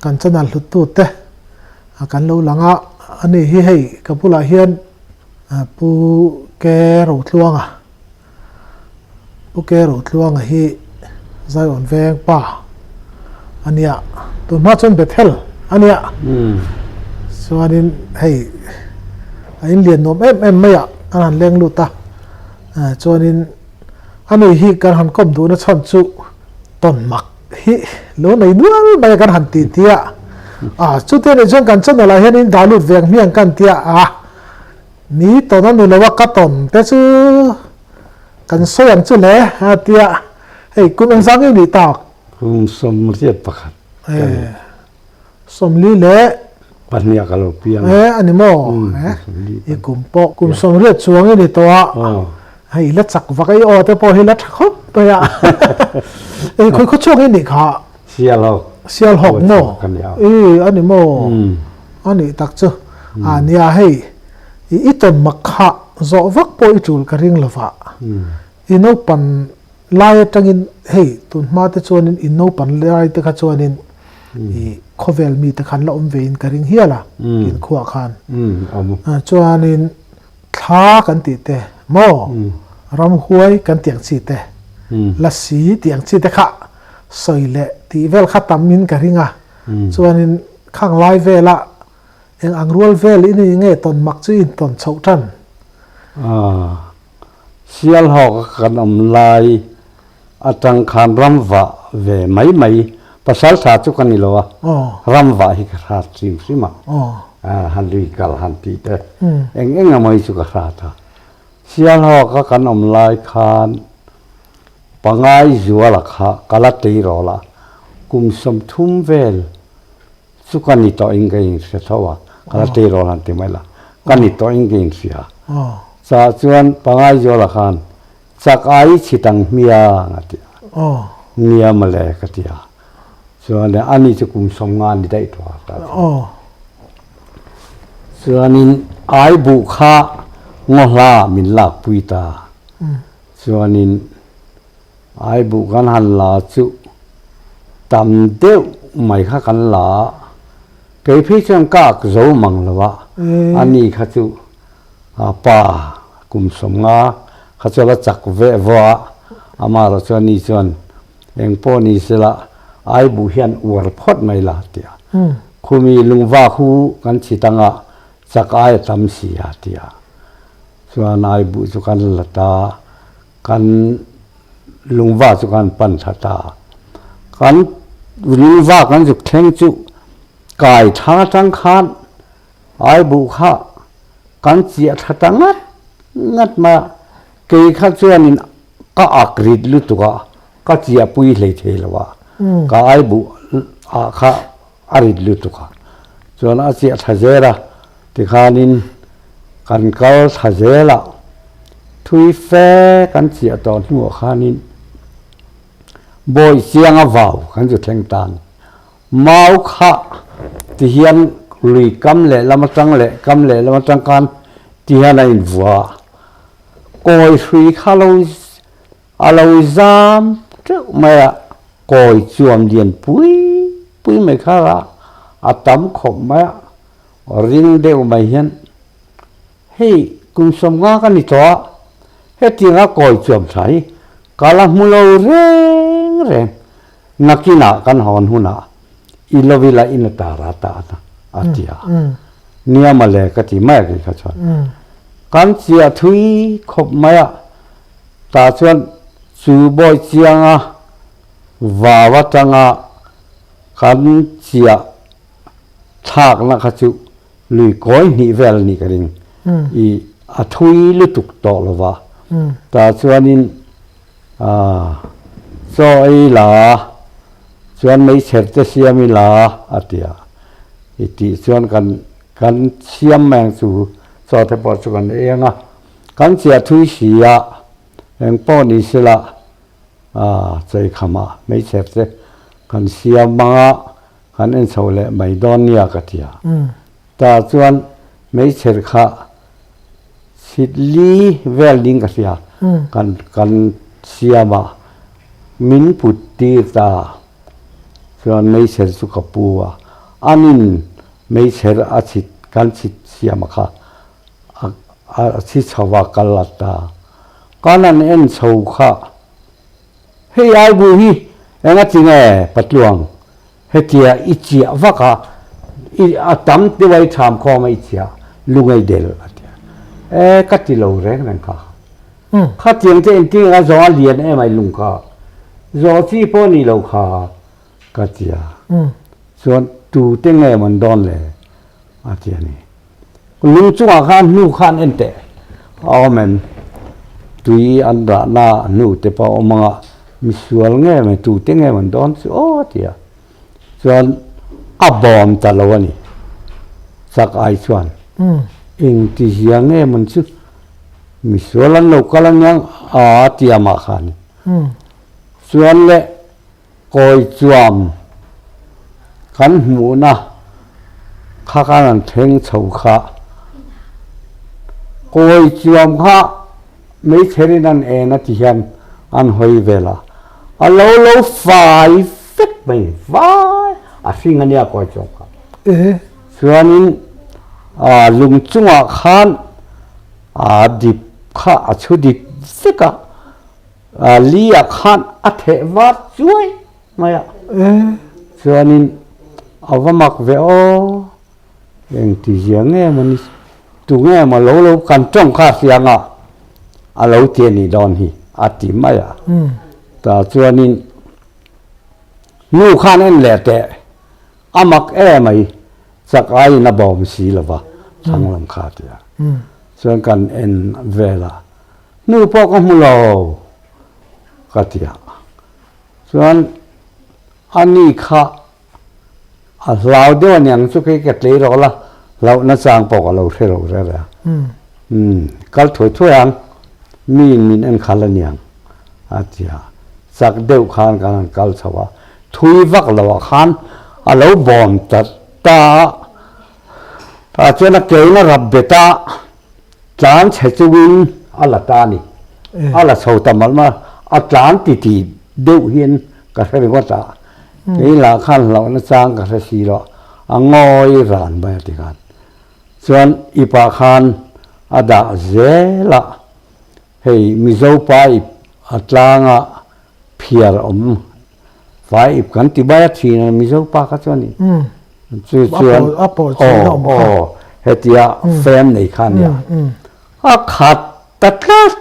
Kan channel hluttute kan lo lang a, ani hi hei ka bulah hian Pu Ke Rotluanga, Pu Ke Rotluanga hi Zion veng pa a nia, tunhma chuan Bethel a nia, chuanin hei a inlian nuam em em mai a, kan han leng lut a, chuanin ani hi kan han kawm duhna chhan chu tawn mak hi lo nei nual mai a kan han tih tia a chutia nih chuan kan channel ah hian in dah lut veng hmiang kan tia a ni tawn a ni lo a ka tawn te chu kan sawi ang chu le a tia hei kum engzah nge nih tak kum 31 e 40 leh pahnih ka lo piang e ani maw i kum pawh kum 80 chuang i ni tawh a hei la chak vak a i aw te pawh hi la tha khawp mai a ei khawi khaw chhuak i nih kha Sialhawk Sialhawk maw i ani maw ani tak chu a nia hei i tawn mak kha zawh vak pawh i tul ka ring lova i naupan Lai atangin hei tun hma te chuanin in naupan lai te kha chuanin i khawvel mi te khan la awm ve in ka ring hial a in khuah khan chuanin thla kan tih te maw ramhuai kan tih ang chi te lasi tih ang chi te kha sawi leh tih vel kha tam in ka ring a chuanin khang lai vela eng ang rual vel in nge tawn mak chu in tawn chhoh tan. Sialhawk a kan awm lai atang khan ramvah ve mai mai pasal tha chu ka ni lo a, ramvah hi ka hrat hrim hrim a, han lui kal han tih te eng eng emaw hi chu ka hrat a. Sialhawk a kan awm lai khan pangai zuala kha ka la tei rawh la, kum 30 vel chu ka ni tawh in ka inhria tho a, ka la tei rawh han ti mai la, ka ni tawh in ka inhria. Chah chuan pangai zuala khan chak ai chhit ang hmiang a ti a, nia mawle ka ti a, chuan ani chu kum 50 ni daih tawh a ta chuan. Chuanin ai buh kha ngaw hla min lak pui ta, chuanin Ai buh kan han la chu tam deuh mai kha kan la a, kei phei chuan ka ak zo mang lo a, ani kha chu pa kum 50 kha chu a la chak veh vawh a, amah erawh chuan ani chuan eng pawh ni sela ai buh hian uar phawt mai la ti a, khumi lungva khu kan chhit anga chak ai a tam si a ti a, chuan ai buh chu kan la ta. Kan lungva chu kan pan thla ta. Kan lungva kan zuk thleng chu kai thlang atang khan ai buh kha kan chiah thla ta ngat ngat mai a. Kei kha chuanin ka ak rit lutuk a, ka chiah pui hlei thei lo a. Ka ai buh ah kha a rit lutuk a. Chuan a chiah thla zel a, tikhanin kan kal thla zel a, thui fe kan chiah tawh hnuah khanin bawi chiang a vau kan chu thleng tan. Mau kha tihian lui kam leh lam atang leh kam leh lam atang khan tihian a invua a, kawi hrui kha lo A lo zam teuh mai a, kawi chuam lian pui pui mai kha a a tam khawp mai a, ring deuh mai hian hei kum 50 ka ni tawh a, hetianga kawi chuam tha hi ka la hmu lo reng reng, nakinah kan hawn hunah i lo ila in a tar a ta a ti a, nia mawle ka ti mai a kei kha chuan kan chiah thui khawp mai a. Tah chuan chu bawi chianga vau atanga kan chiah thlakna kha chu lui kawi hnih vel a nih ka ring. I a thui lutuk tawh lo va. Tah chuanin chaw ei la, chuan meichher te siam ila a ti a. I tih chuan kan kan siam mai ang chu chaw te pawh chu kan ei ang a. Kan chiah thui si a, eng pawh ni sela chei kham a hmeichher te kan siam ang a, kan en chho leh mai dawn nia ka ti a. Tah chuan hmeichher kha chhit li vel ding ka hria, kan kan siam a, min put tir ta chuan hmeichher chu ka pu a. Anin meichher a chhit kan chhit siam a kha a chhi chho a kal a ta. Kan han en chho kha hei ai bu hi enga chi nge Patluang hetia i chiah vak a i a tam deuh a i tham khawm a i chiah lungei del a ti a. E ka ti lo reng reng kha. Khatiang te engtin a zawng a lian em ai lung kha zawh chi pawh ni lo kha ka ti a. Chuan tute nge mawn dawn le a ti a ni. Lung chungah khan hnu khan en teh a awm em? Tui an rahna hnu te pawh a awm ang a, misual nge mai tute nge mawn dawn chu aw a ti a. Chuan a bawm ta lo a ni chak ai chuan engtizia nge mawn chu misual an lo kal aniang a ti a mah khan. Chuan le Kawi chuam kan hmuhna kha khan an thleng chho kha. Kawi chuam kha meichherin an en a ti hian an hawi vel a, a lo lo fai vek mai vai a hring a nia kawi chuam kha. Chuanin lung chungah khan a dip kha a chhu dip vek a. Li ah khan a theh var chuai mai a, chuanin a va mak ve aw, engti zia nge maw ni, tu nge maw lo lo kan tawng kha hriang a, a lo ti a nih dawn hi a ti mai a, tah chuanin nu khan en leh teh a mak emai chak aiin a bawm si lo va thlang lam kha a ti a, chuan kan en vel a. Hnu pawh ka hmu lo ka ti a, chuan a ni kha a hlau deuh a niang chu kei ka tlei rawh la, hlauhna chang pawh ka lo hre lo reng reng a, umm kal thuai thuai ang miin min en khalh a niang a ti a, chak deuh khan kan han kal chho a, thui vak lo ah khan a lo bawm ta ta a, tah chuan a kein a rap bet a. Tlan chhe chungin a la ta a ni. A la chho ta malh malh a, a tlan titi deuh hian ka hre ringawt a, kei lah khan hlauhna chang ka hre si lo, a ngawi ran mai a ti khan. Chuan ipah khan a dah zel a, hei Mizo pa ip a tlanga phiar awm Vai ip kan ti mai a thin a Mizo pa kha chuan i chu chuan aw aw hetia fam nei kha ania a khat ta tlat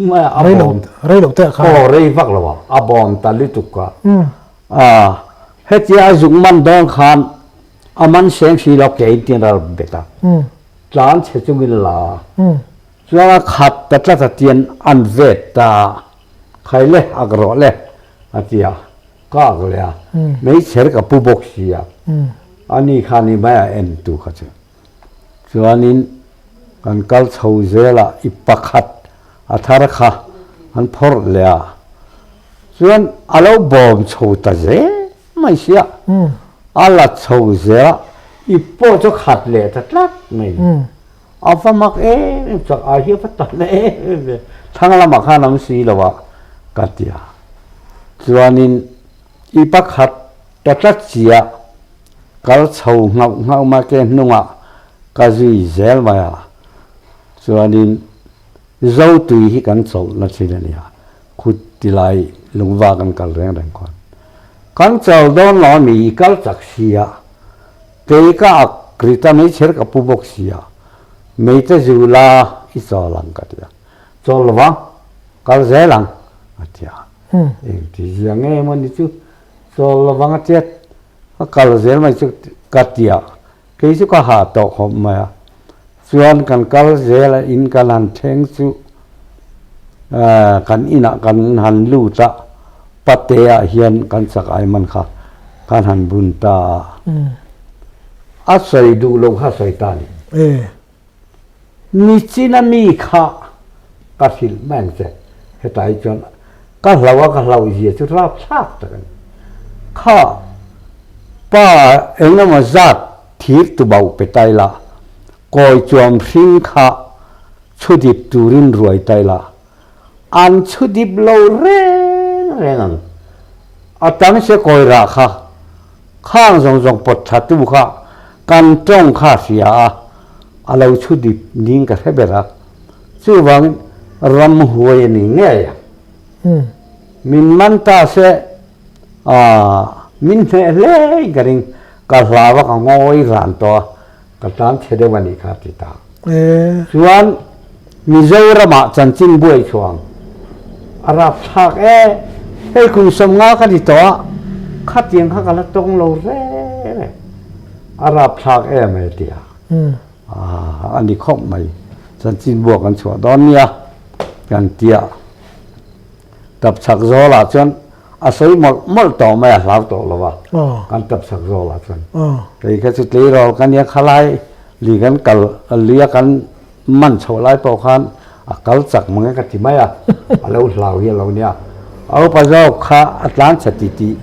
mai a bawm aw rei vak lo a a bawm ta lutuk a a hetia a zuk man dawn khan a man seng si lo ke in tin ral bet a tlan chhe chungin la chuan a khat ta tlat a tian an vet ta Khai le ak rawh le a ti a, ka ak leh a, meichher ka pu bawk si a, ani kha ni mai a en tu kha chu. Chuanin kan kal chho zel a, i pakhat a thar kha an phawrh leh a, chuan a lo bawm chho ta zel mai si a, a la chho zel a, i pawh chu khat leh ta tlat mai. A va mak em em chak ai hi a va tan em em ve, thlang lamah khan a awm si lo a ka ti a. Chuanin i pakhat ta tlat chiah kal chho nghauh nghauh mai ke hnungah ka zui zel mai a. Chuanin Zotui hi kan chawlhna thin a nia, khut ti lai lungva kan kal reng reng khawn. Kan chawl dawn lo a mi i kal chak si a. Kei ka ak rit a meichher ka pu bawk si a, meite zu la i chawl ang ka ti a, chawl lo vang, kal zel ang a ti a. Engti zia nge maw ni chu chawl lo vang a tiat, ka kal zel mai chu ka ti a, kei chu ka hah tawh khawp mai a. Chuan kan kal zel a in kan han thleng chu kan inah kan han lut a, pate ah hian kan chak ai man kha kan han bun ta a, a sawi duh loh kha a sawi ta a ni. Nichina mi kha ka hrilh mai ang che, hetah hi chuan ka hlauh a ka hlauh zia chu rapthlak tak a ni. Kha pa engemaw zat Thir tubauh pe ta ila, kawi chuam hring kha chhudip turin ruai ta ila, an chhudip lo reng reng ang. A tam se kawi rah kha, khang zawng zawng pawt tha tu kha. Kan tawng kha a hria a, a lo chhu dip ding ka hre ber a. Chuvangin ramhuai a ni ngei a. Min man ta se, min hneh hle ka ring. Ka hlau a, ka ngawi ran tawh a, ka tan chhe deuh a nih kha a ti ta. Chuan Mizoramah chanchin buai chhuang a rapthlak e, hei kum 50 ka ni tawh a, khatiang kha ka la tawng lo reng e, a rapthlak em e ti a, a ni khawp mai, chanchin buak an chhuah dawn nia kan tia. Tapchhak zawlah chuan a sawi mawlh mawlh tawh mai a hlau tawh lo a, kan tapchhak zawlah chuan. Kei kha chu tleirawl ka nia khalai lui kan kal luia kan man chhoh lai pawh khan a kal chak mang e ka ti mai a, a lo hlau hi a lo nia. A upa zawk kha a tlan chhe ti tih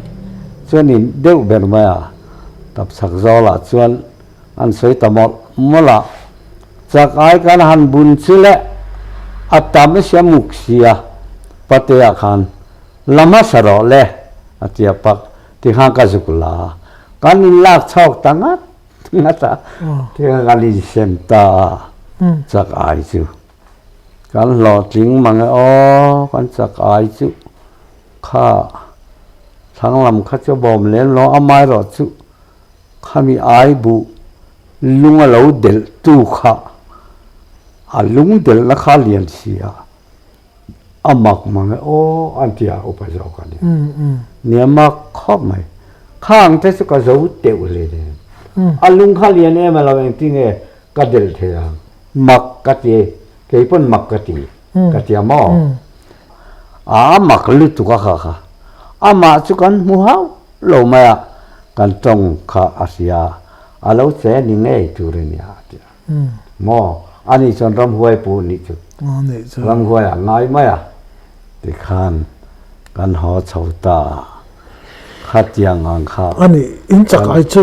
chuanin deuh ber mai a, tapchhak zawlah chuan An sawi ta mawlh mawlh a, chak ai kan han bun chu le a tam i sia muk sia Patea khan la hmasa rawh le a ti a pak ti khan ka zuk la a, kan in lak chhawk ta ngat ngat a, ti khan kan in sem ta a, chak ai chu kan hlawhtling mang e aw kan chak ai chu kha thlang lam kha chu a bawm lem lo amaherawh chu Khami ai buh lung a lo delh tu kha a lung delhna kha a lian si a, a mak mang e aw an ti a upa zawk a nia. Nia mak khawp mai. Khang te chu ka zo teuh hle nen. A lung kha lian em a lo engtinge ka delh thei ang. Mak ka ti e, kei pawn mak ka ti ka ti a maw? A mak lutuk a kha kha. Amah chu kan hmu hauh lo mai a, kan tawng kha a hria a, a lo che ni ngei tur a nia a ti a. Maw? Ani chuan ramhuai pu nih chu ramhuai a ngai mai a tikhan kan haw chho ta a, khatiang ang kha. Ani in chak ai chu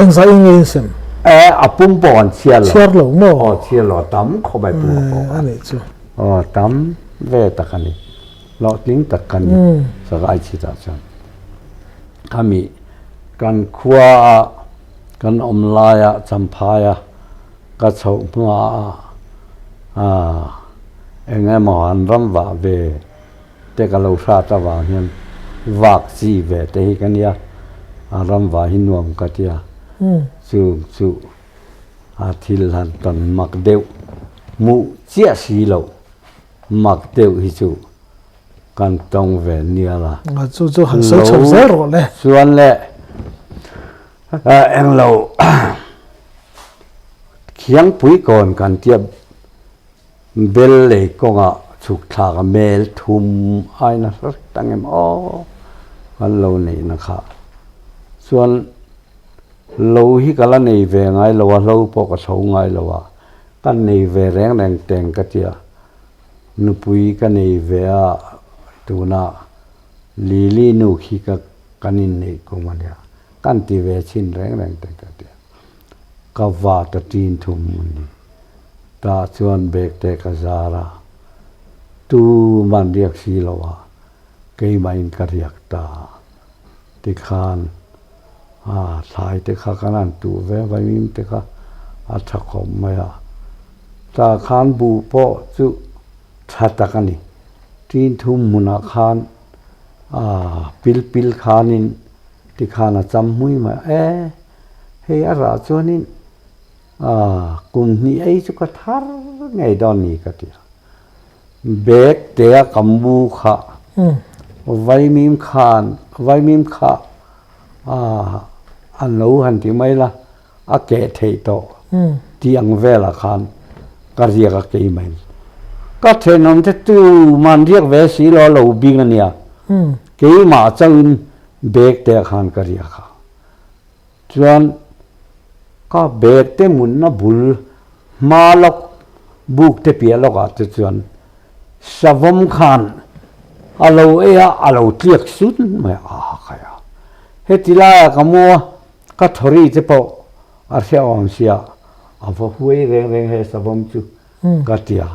engzah in nge in sem? E, a pum pawh an chhiar lo. Chhiar lo maw? Aw, chhiar lo, a tam khawp mai pum a pawh kha. Ani chu. Aw, tam ve tak a ni. Hlawhtling tak ka ni Sarai chhitah chuan. Khami kan khua a kan awm laia Champhaia ka chhoh hma a eng emaw han ram vah ve te ka lo hrat avang hian vak chi ve te hi ka nia, a ram vah hi nuam ka tia. Chu chu a thil han tawn mak deuh hmuh chiah si loh. Mak deuh hi chu kan tawng ve nia la. A chu chu han sawi chho zel rawh le. Chuan le englo Khiangpui kawn kan tia bel lei kawngah chhuk thlak a mel thum aina hret ang em aw kan lo neihna kha. Chuan lo hi ka la nei ve ngai lo a, hlo pawh ka chho ngai lo a. Ka nei ve reng reng teng ka tia, nupui ka nei ve a, tunah Lily nu khi ka kan inneih kum a nia, kan ti ve chhin reng reng teng ka tia. Ka va ta tin thum a ni. Tah chuan bag te ka zar a, tuman riak si lo a, keimahin ka riak ta tikhan A thlai te kha kan han tuh ve vaimim te kha a tha khawp mai a, tah khan buh pawh chu tha tak a ni. Tin thum hmunah khan aa pil pil khanin tikhan a cham hmui mai a, e hei a rah chuanin aa kum hnih ei chu ka thar ngei dawn ni ka ti a. Bag te a ka mu kha vaimim khan vaimim kha an lo han ti mai la a keh theih tawh tih ang velah khan ka riak a kei mai ka thenawm te tuman riak ve si lo a lo bing a nia keimah chauhin bag te ah khan ka riak a. Chuan ka bag te munna bul hma lawk buk te piah lawkah te chuan savawm khan a lo ei a, a lo tliak sun mai a, a khai a. Heti laiah ka mu a, ka thawri te pawh a hrehawm sia, a va huai reng reng he savawm chu ka ti a.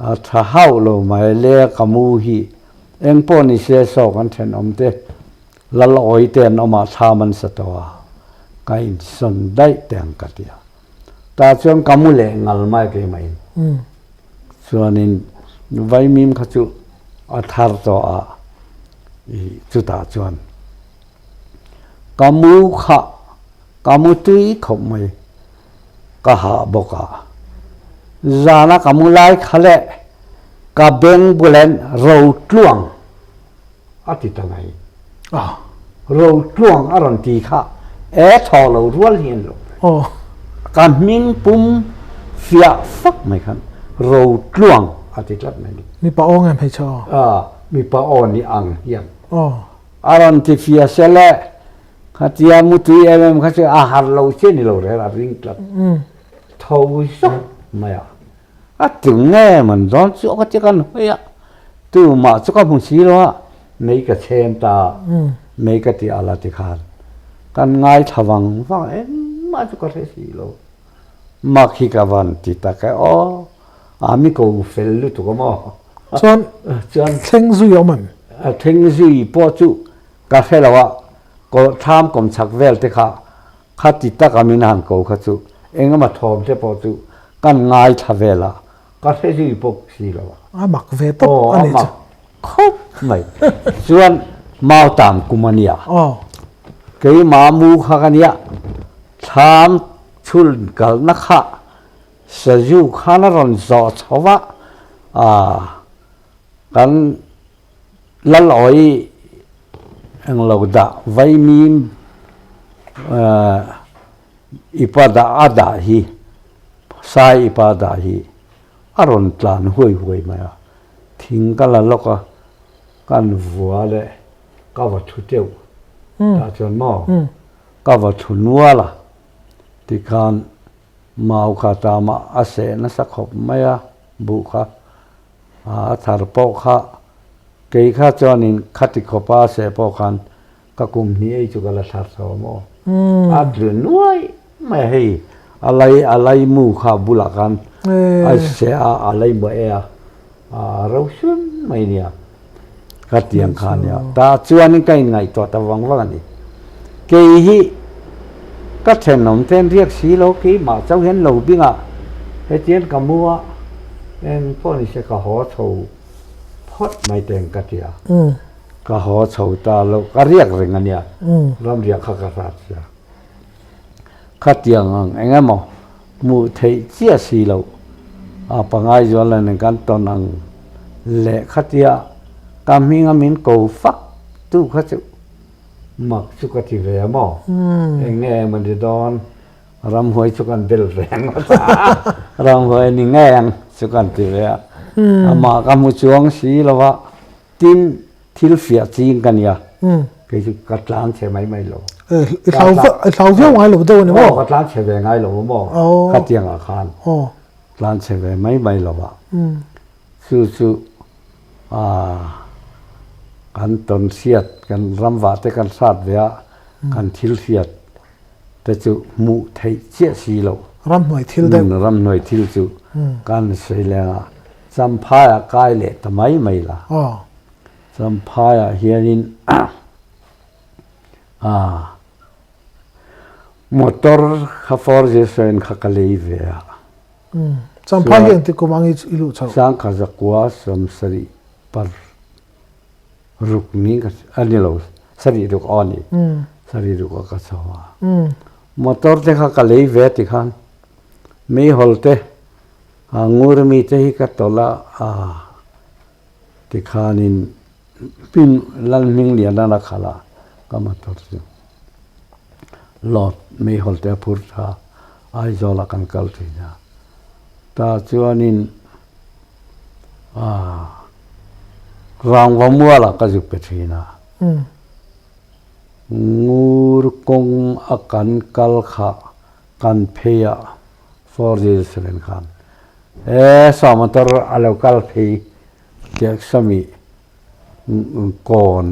A tha hauh lo mai le ka mu hi eng pawh ni se saw kan thenawm te lal awi te an awm ah thlam an sa tawh a. Ka insawn daih teh ang ka ti a. Tah chuan ka mu leh ngal mai keimahin. Chuanin vaimim kha chu a thar tawh a, ih chutah chuan ka mu kha ka mu tui khawp mai, ka hah bawk a. Zana ka mu lai kha leh ka beng bulen ro tluang a ti ta mai. Rotluang a rawn ti kha e thaw lo rual hi an lo. Ka hming pum fiah fak mai khan Rotluang a ti tlat mai ni. Mipa aw nge hmeichhe aw? Mipa aw ni ang hian. A rawn ti fiah sel e. Khatia mutui em em kha chu a har lo che ni lo rel a ring tlat. Tho zawk mai a. A ti nge man dawn chu ka ti kan hawi a, tumah chu ka hmu si lo a, mei ka chhem ta a, mei ka ti alh a ti khan kan ngaithla vang vang a, engmah chu ka hre si lo, mak hi ka van ti tak e aw, a mi ko fel lutuk a maw? Chuan chuan thleng zui a awm em? A thleng zui pawh chu ka hre lo a, kawlhthlam kawmchhak vel te kha Khati taka min han ko kha chu engemaw thawm te pawh chu kan ngaithla vel a, ka hre zui bawk si lo a. A mak ve tawp a nih chu. Aw, a mak khawp mai. Chuan Mautam kum a nia. Aw. Keimah mu kha ka nia, thlam chhul kalna kha sazu khan a rawn zawh chho va, ah kan Lalawi englo dah vaimim ipa dah a dah hi sai ipa dah hi a rawn tlan huai huai mai a, thing ka la lawk a, kan vua leh ka va thu teuh tah chuan maw ka va thu nual a tikhan mau kha tamah a seh nasa khawp mai a buh kha. A thar pawh kha kei kha chuanin khati khawpa seh pawh khan ka kum hnih ei chu ka la thar tho maw? A tlu nuai mai a hei a lai a lai mu kha bulah khan a seh a a lai muah e a a ro sun mai nia ka tiang kha nia tah chuanin ka inngaihtuah ta vang vang a ni kei hi ka thenawm te an riak si lo keimah chauh hian lo bingah hetiang ka mu a eng pawh ni se ka haw chho phawt mai teng ka ti a ka haw chho ta lo ka riak reng a nia ram riak kha ka hrat sia khatiang ang eng emaw hmuh theih chiah si loh a pangai zual la nen kan tawn ang leh khatia ka hminga min ko fak tu kha chu mak chu ka ti ve a maw eng nge emaw ni dawn ramhuai chu kan bel reng ngawt a ramhuai ni ngei ang chu kan ti ve a amah ka hmu chuang si lo va tin thil fiah ching ka nia kei chu ka tlan chhe mai mai lo. I hlau i hlau viau ngai lo deuh a ni maw? Aw ka tlan chhe ve ngai lo maw khatiangah khan tlan chhe ve mai mai lo a chu chu kan tawn hriat kan ramvah te kan hrat ve a kan thil hriat te chu hmuh theih chiah si lo. Ramhnuai thil deuh. Ramhnuai thil chu kan sawi leng a Champhaiah kai leh ta mai mai la. Champhaiah hianin motor kha 407 kha ka lei ve a. Champhai hi engtik kum ang i luh chhoh? Sangkha zakua sawmsarih par ruk ni ka a ni lo sarih ruk aw ni sarih ruk a ka chho a. Motor te kha ka lei ve ti khan meihawl te ngur mi te hi ka tawlh a Tikhanin pin Lalhmingliana la khalh a ka motor chu load meihawl te a phur tha Aizawl ah kan kal thin a tah chuanin aah Rangva mual ah ka zuk pe thin a Ngur kawng a kan kal kha kan phei a 407 khan E saw motor a lo kal phei tiah sawmi kawn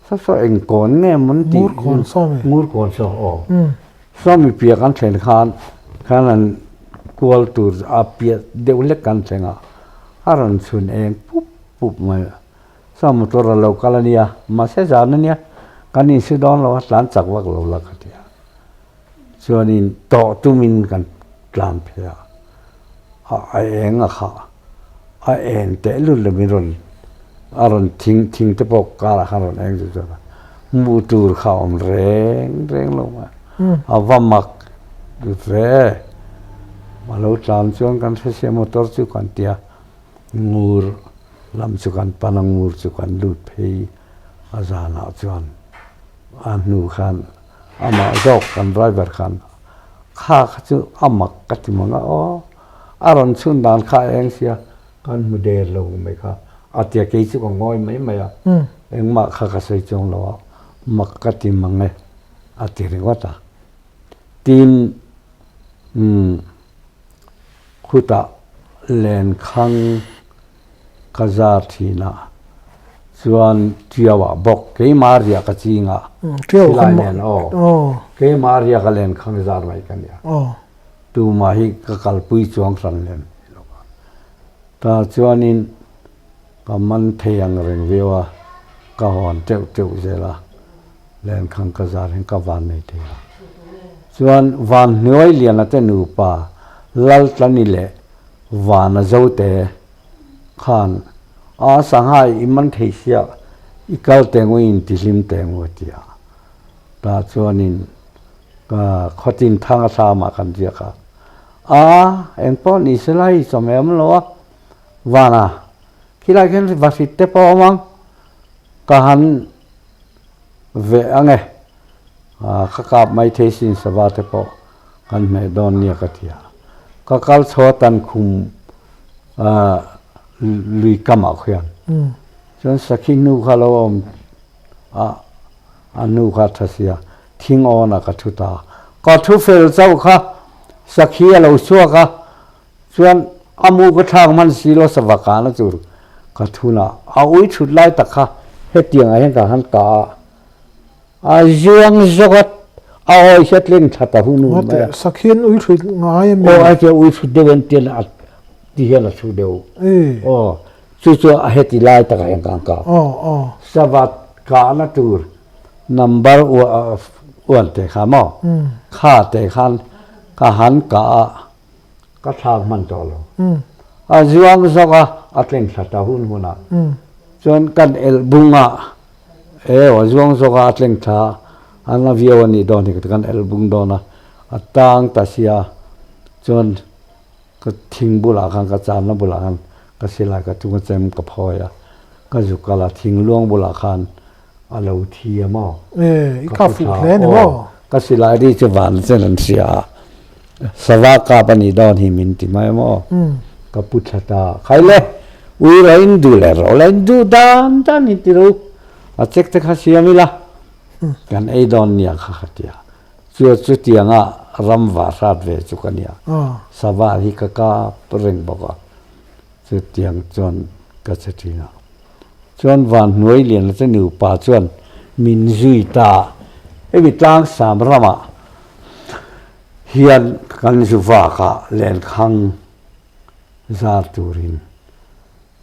saw saw eng kawn nge mawn tih Ngur kawn sawmi Ngur kawn saw aw sawmi piah kan thlen khan khan an kual tur a piah deuh hlek kan thleng a a rawn chhun eng pup pup mai a saw motor a lo kal a nia mahse zan a nia kan insi dawn lo a tlan chak vak lo la ka ti a. Chuanin tawh tumin kan tlan phei a, a eng a khah, a en teh lut lo min rawn a rawn thing thing te pawh karah khan a rawn eng zut zut a, hmuh tur kha a awm reng reng lo mai a va mak ve, a lo tlan chuan kan hre sia motor chu kan tia ngur lam chu kan pan a ngur chu kan lut phei a zanah chuan a hnu khan. Amah zawk kan driver khan kha kha chu a mak ka ti mang a aw, a rawn chhun dan kha a eng sia kan hmu der lo mai kha a tia kei chu ka ngawi mai mai a, engmah kha ka sawi chuang lo a, mak ka ti mang e a ti ringawt a. Tin, umm khutah lenkhang Ka zar thin a, chuan Tiauah bawk keimah riah ka ching a, silai nen aw, keimah riah ka len khang zar mai ka nia, tumah hi ka kalpui chuang hran lem lo a, tah chuanin ka man thei ang reng viau a, ka hawn teuh teuh zel a, len khang ka zar hian ka van nei thei a, chuan Vanhnuai Liana te nupa Laltlani leh Vana Zote khan a sangha i man thei sia i kal teh ngawih in ti hlim teh ngawih a ti a. Tah chuanin ka khawtin thang a thlamah kan ziak a, a eng pawh ni se lai i chawm em lo a, Vana khilai khian va hrit te pawh a awm ang, ka han veh ang e, ka kap mai thei sin sava te pawh kan hmeh dawn nia ka ti a. Ka kal chho a tan khum lui kamah khian chuan sakhi hnu kha lo awm a, a hnu kha a tha sia, thing awnah ka thu ta a. Ka thu fel chauh kha sakhi a lo chhuak a, chuan a mu ka thlak hman si lo sava kana tur ka thun a, a ui thut lai tak kha hetiangah hian ka han kah a. A zuang zawk a, a awi hi a tleng tha ta hun hun mai a. Sakhi an ui thut ngai a mi? Aw, a tia ui thut deuh an tia a ti hian a thu deuh. Aw, chu chu a heti lai takah hian ka han kah. Aw, aw. Savat kahna tur number uan teh kha maw? Kha teh khan ka han kah a, ka thlak hman tawh lo. A zuang zawk a, a tleng thla ta hun hun a. Chuan kan elh bung a, Ew, a zuang zawk a, a tleng tha a, a na viau a nih dawn hi ka ti, kan el bung dawn a, a tang ta sia, chuan ka thing bulah khan, ka channa bulah khan ka silai ka tung a chem ka phawi a, ka zu kal a, thing luang bulah khan a lo thi a maw? E, i ka fuh hle a ni maw? Ka silai ri chu van chen an hria a, sava kap a nih dawn hi min ti mai maw? Ka pu thla ta, khai le, ui ro in duh leh ro la in duh dan dan in ti ro, a check te kha siam ila, kan ei dawn nia kha kha tia. Chu chutianga ram va hrat ve chu ka nia, sava hi ka kap reng bawk a, chutiang chuan ka che thin a. Chuan van hnuai lian la che nupa chuan min zui ta, hemi tlang sam ramah hian kan zu vakah lenkhang zar turin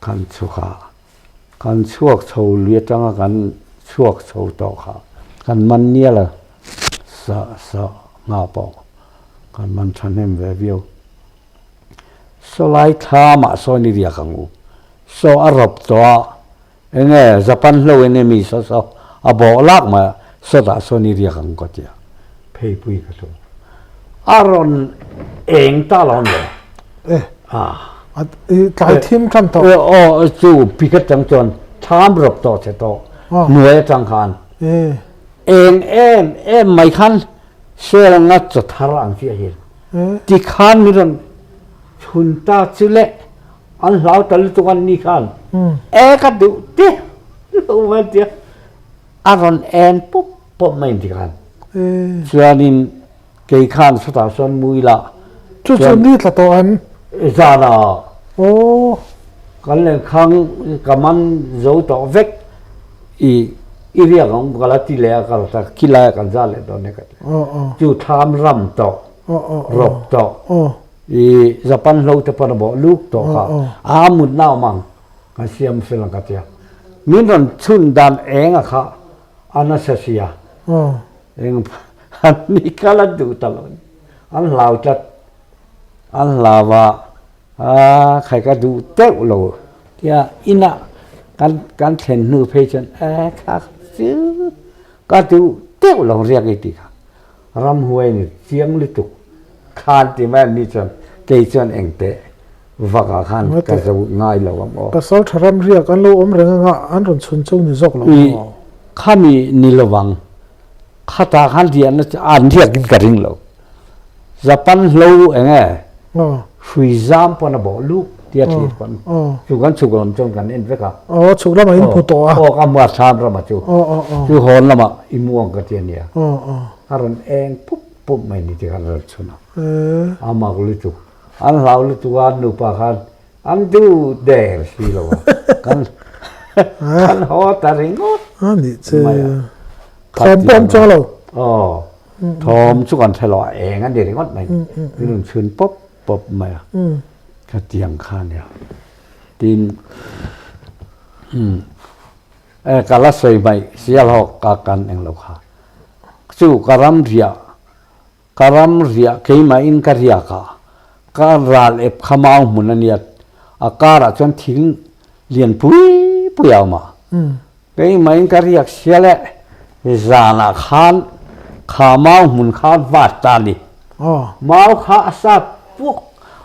kan chhuk a, kan chhuak chho lui atanga kan chhuak chho tawh kha kan man nial a, sa sa ngha pawh kan man thahnem ve viau. Sawlai thlamah sawn i riak ang u, saw a rawp tawh a, enge Japan hlo in emi saw saw a bawh lak mai a, sawtah sawn i riak ang ka ti a, pheipui ka tum. A rawn eng ta lo le. Eh, a tlai thim tan tawh. Aw, chu pik atang chuan thlam rawp tawh che tawh, hnuai atang khan. Eng em em mai khan sel anga chaw thar ang chiah hian. Tikhan min rawn chhun ta chu le. An hlau ta lutuk an ni khan e ka duh te lo mai tia a rawn en pawp pawp mai ti khan chuanin kei khan sawtah sawn mui la chu chu ni tla tawh em zan a aw kan len khang ka man zo tawh vek i i riak ang ka la ti leh a ka ta khilai kan za leh dawn e ka ti chu thlam ram tawh rawp tawh I Japan hlo te pawn a bawh luk tawh kha a mut na awm ang kan siam fel ang ka tia. Min rawn chhun dan eng a kha a nasa sia. Eng An ni kal an duh ta lo. An hlau tlat. An hlau a, a khai ka duh teuh lo tia inah kan kan thlen hnu phei chuan e kha chu ka duh teuh lo riak i ti kha. Ramhuai ni chiang lutuk khan ti mai an ni chuan kei chuan engteh vak ah khan ka zo ngai lo ang aw. Pasal tha ram riak an lo awm reng anga an rawn chhun cho ni zawk lo maw? Khami ni lovang khatah khan riahna chu an riak in ka ring lo. Japan hlo eng e hrui zam pawn a bawh luk tia thlir pawn chu kan chhuk lam chuan kan en vek a. Aw chhuk lamah in hmu tawh a. Aw ka hmu a thlam ramah chu. Chu hawn lamah i mu ang ka ti a nia. A rawn eng pup pup mai ni tikhan a rawn chhun a. A mak lutuk. An hlau lutuk a an nupa khan an duh der si lo a. Kan kan haw ta ringawt mai a. Thawm pawh an chuang lo. Aw. Thawm chu kan hre lo a, eng a ni ringawt mai. Min rawn chhun pawp pawp mai a, khatiang kha a nia. Tin, e ka la sawi hmaih Sialhawk ka kan eng lo kha. Chu ka ram riah, ka ram riah keimahin ka riak a, ka ral ep kha mau hmun a nia, a karah chuan thing lian pui pui a awm a. Keimahin ka riak sia leh zanah khan kha mau hmun kha vat ta a ni. Mau kha a sat puak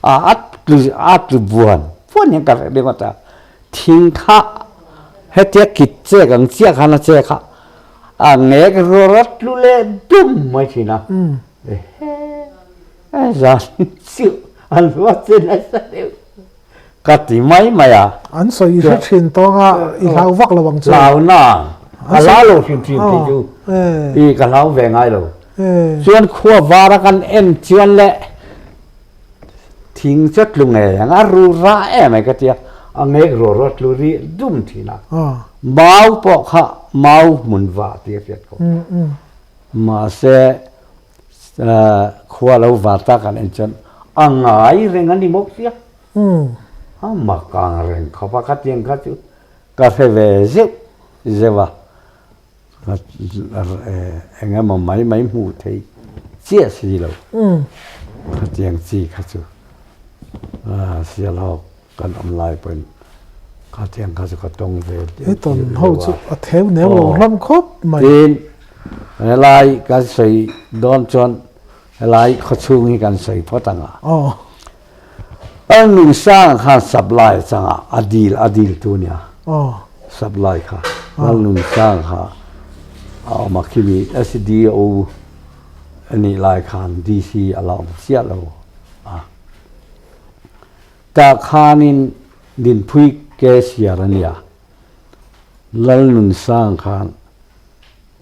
a, a tlu a tlu buan buan hian ka hreh ringawt a. Thing kha hetia kit chek ang chiah khan a chek a, a ngek rawt tlu leh dum mai thin a. Ehe, zan chu an ruat che nasa deuh. Ka ti mai mai a. An sawi i hre thin tawng a, i hlau vak lo ang chu. Hlau na, ka hlau lo hrim hrim thei chu. I ka hlau ve ngai lo. Chuan khua var a kan en chuan leh thing chu a tlu ngei ang, a ru ra em mai ka ti a, a ngek ruah ruah tlu ri dum thin a. Mau pawh kha mau hmun va tih a hriat ko. Mahse Khua lo var tak an en chuan a ngai reng a ni bawk sia. A mak ang reng khawp a, khatiang kha chu ka hre ve zeuh zeuh a, eng emaw mai mai hmuh theih chiah si lo khatiang chi kha chu Sialhawk Kan awm lai pawhin khatiang kha chu ka tawng ve deuh. He tawn ho chu a theu neu lo hlawm khawp mai. Tin, helai kan sawi dawn chuan helai khawchhung hi kan sawi phawt ang a. An nungsang khan supply a chang a, a dil a dil tu nia. Supply kha Lalnunsang kha a awm a khimi SDO a nih lai khan DC a la awm chiah lo a. Tah khanin Dinphui cashier a nia, Lalnunsang khan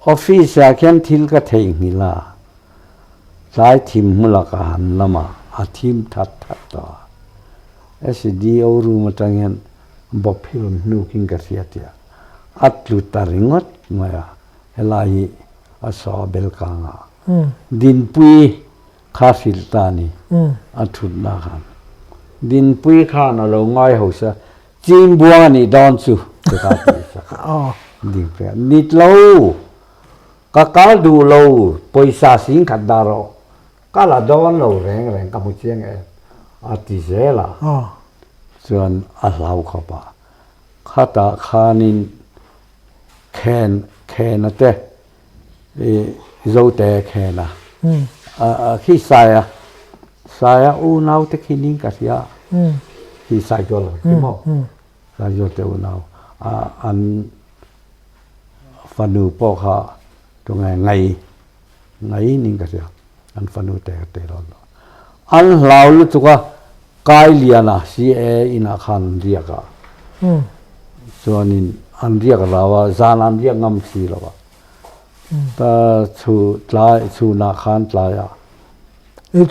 office ah khian thil ka theihnghilh a, tlai thim hmula ka han lam a, a thim that that tawh a. SDO room atang hian bawp hi rawn hnukin ka hria tia a tlu ta ringawt mai a, helai hi a saw bel kang a. Dinpui Kha hrilh ta ni. A thutna khan Dinpui khan a lo ngai ho sa, Chin buang a nih dawn chu ti kha ti sak a. Dinpui a, Nit lo, ka kal duh lo, pawisa sing khat dah rawh, ka la dawn lo reng reng ka hmu chiang em a ti zel a. Chuan a hlau khawp a, khatah khanin khen khena te I Zote khen a, a khi Saia, Saia unau te khi ning ka hria, khi Saizawl khi maw, Saizawl te unau a an fanu pawh kha tunge ngai, ngai ning ka hria, an fanu te ka tel awn lo. An hlau lutuk a, Kailiana CA inah khan an riak a, chuanin an riak rau a, zan an riak ngam si lo a, ta chhu tlai chhunah khan tlai a.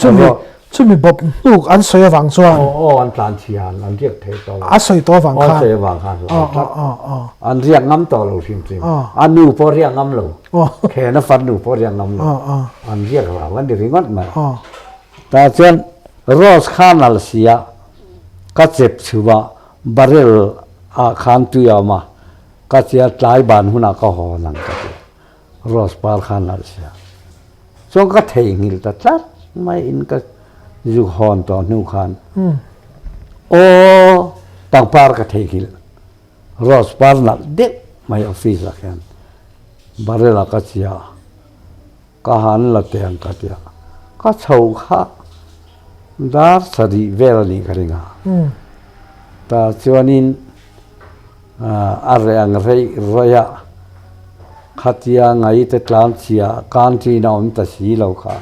Chumi chumi bawp hnuk an sawi avang chuan. Aw aw an tlan chhia an an riak thei tawh lo. A sawi tawh avang khan. An sawi avang khan hlau tlat. An riak ngam tawh lo hrim hrim. A nu pawh riak ngam lo. Khena farnu pawh riak ngam lo. An riak rau an ni ringawt mai. Tah chuan Rose kha nalh si a, ka chep chhuh a, barrel ah khan tui a awm a, ka tia tlai ban hunah ka haw nang ka ti. Rose par kha nalh si a. Chuan ka theihnghilh ta tlat mai in ka zu hawn tawh hnu khan aw pangpar ka theihnghilh rose par nalh deuh mai office ah khian barrel ah ka chiah a ka han la teh ang ka tia ka chho kha dar sarih vel a nih ka ring a tah chuanin. A reh ang reih rawih a, khatia ngaite tlang chhia canteen a awm ta si lo kha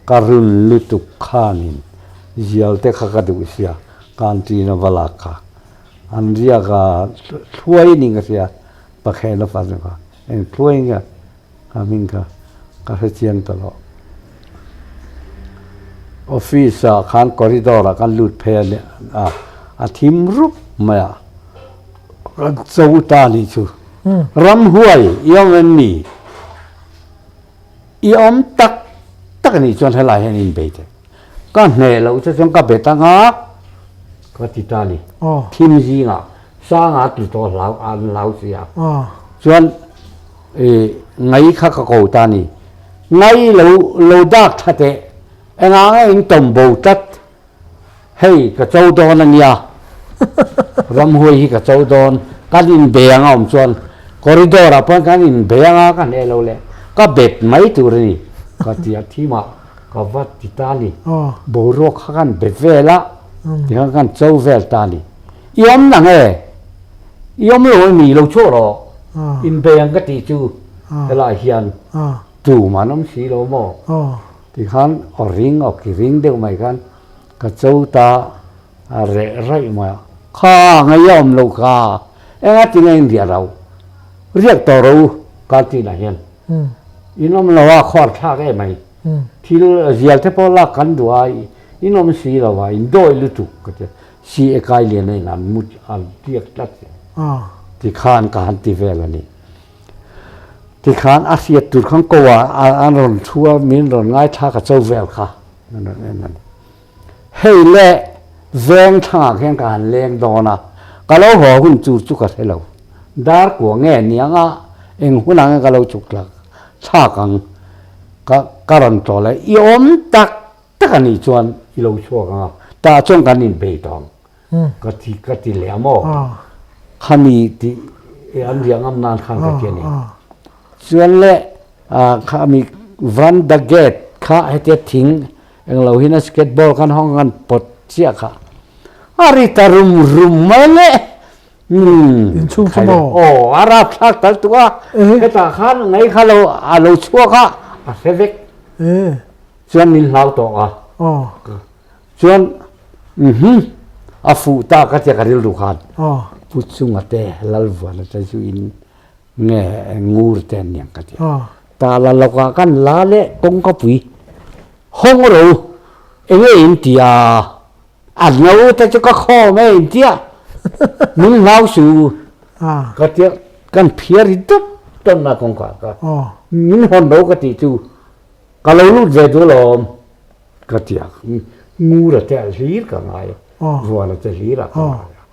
ka run lutuk khanin zial te kha ka duh sia canteen a va lak kha an riak a thluai ning ka hria pakhel a fan kha eng thluai nge a hming kha ka hre chiang ta lo office ah khan corridor ah khan lut phei a nia a thim rup mai a kan cho ta nih chu ramhuai i awm em ni i awm tak tak a nih chuan helai hian in bei teh ka hneh loh che chuan ka bet anga ka ti ta a ni thim zingah Sanga tlu tawh hlau an hlau si a chuan i ngai kha ka ko ta ni ngai lo lo dak tha teh engah nge in tawm bo tlat hei ka cho dawn a nia ramhuai hi ka cho dawn kan in be anga awm chuan corridor ah pawh kan in be anga ka hneh lo leh ka bet mai tur a ni ka ti a thim ah ka va ti ta ni boruak kha kan be vel a tikhan kan cho vel ta ni. I awm nang e, i awm lo emi lo chhuah rawh, inbei ang ka tih chu helaiah hian tum an awm si lo maw? Tikhan aw ring aw ki ring deuh mai khan ka cho ta a reh raih mai a, kha ngei a awm lo kha, enga tinge in riah rau, riak tawh rawh u canteen ah hian in awm lo a khuar thlak em mai, thil zial te pawh lak kan duh a in awm si lo a in dawi lutuk ka ti a. Si e kai lian a in an mut an tiak tlat tikhan ka han ti vel a ni. Tikhan a hriat tur khan ko a an rawn thu a min rawn ngaithla ka cho vel kha an rawn en a ni. Hei le veng thlangah khian ka han leng dawn a, ka lo haw hun tur chu ka hre lo. Dar kua nge niang a eng hunah nge ka lo chuk thlak thlak ang ka ka rawn tlawh leh i awm tak Tak a nih chuan i lo chhuak ang a, tah chuan kan inbei tawh ang ka ti ka ti leh a maw? Khami tih an riah ngam nan khan ka ti a ni. Chuan le khami veranda gate kha hetia thing englo hian a skateboard khan hawng khan pawt chiah kha a ri ta rum rum mai le. Inchhung chu maw? Aw a rapthlak tal tuk a, hetah khan ngei kha lo a lo chhuak a, a hre vek. Chuan min hlau tawh a. Chuan mhm a fuh ta ka tia ka rilru khan Pu Chunga te Lalvuana te chu in nge ngur te an niang ka tia. Ta la lawkah kan la leh kawngka pui hawng ro enge in tia a no te chu ka khawm e in tia min hlau su ka tia kan phiar hi dawt dawt na kawngka ka min hawn ro ka tih chu Ka lo lut ve duh alawm ka ti a, Ngura te a hlir ka ngai a, Vuana te hlir ah ka ngai a.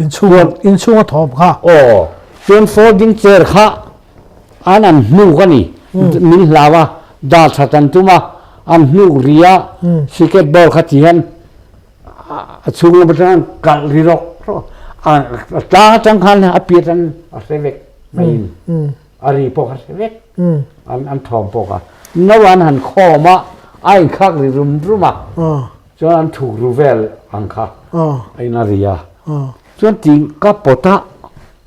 Inchhung inchhung a thawm kha. Aw, chuan folding chair kha an an hnuk a ni, min hlau a, dar that an tum a, an hnuk ri a, cricket ball kha ti hian a chhung lam atang an kalh ri rawk rawk a, a tlang atang khan a piat an a hre vek mai in. A ri pawh kha hre vek, an an thawm pawh kha. No an han khawm a, a inkhak ri rum rum a, chuan an thuk ru vel ang kha a in a ri a. Chuan ti ka pawt a,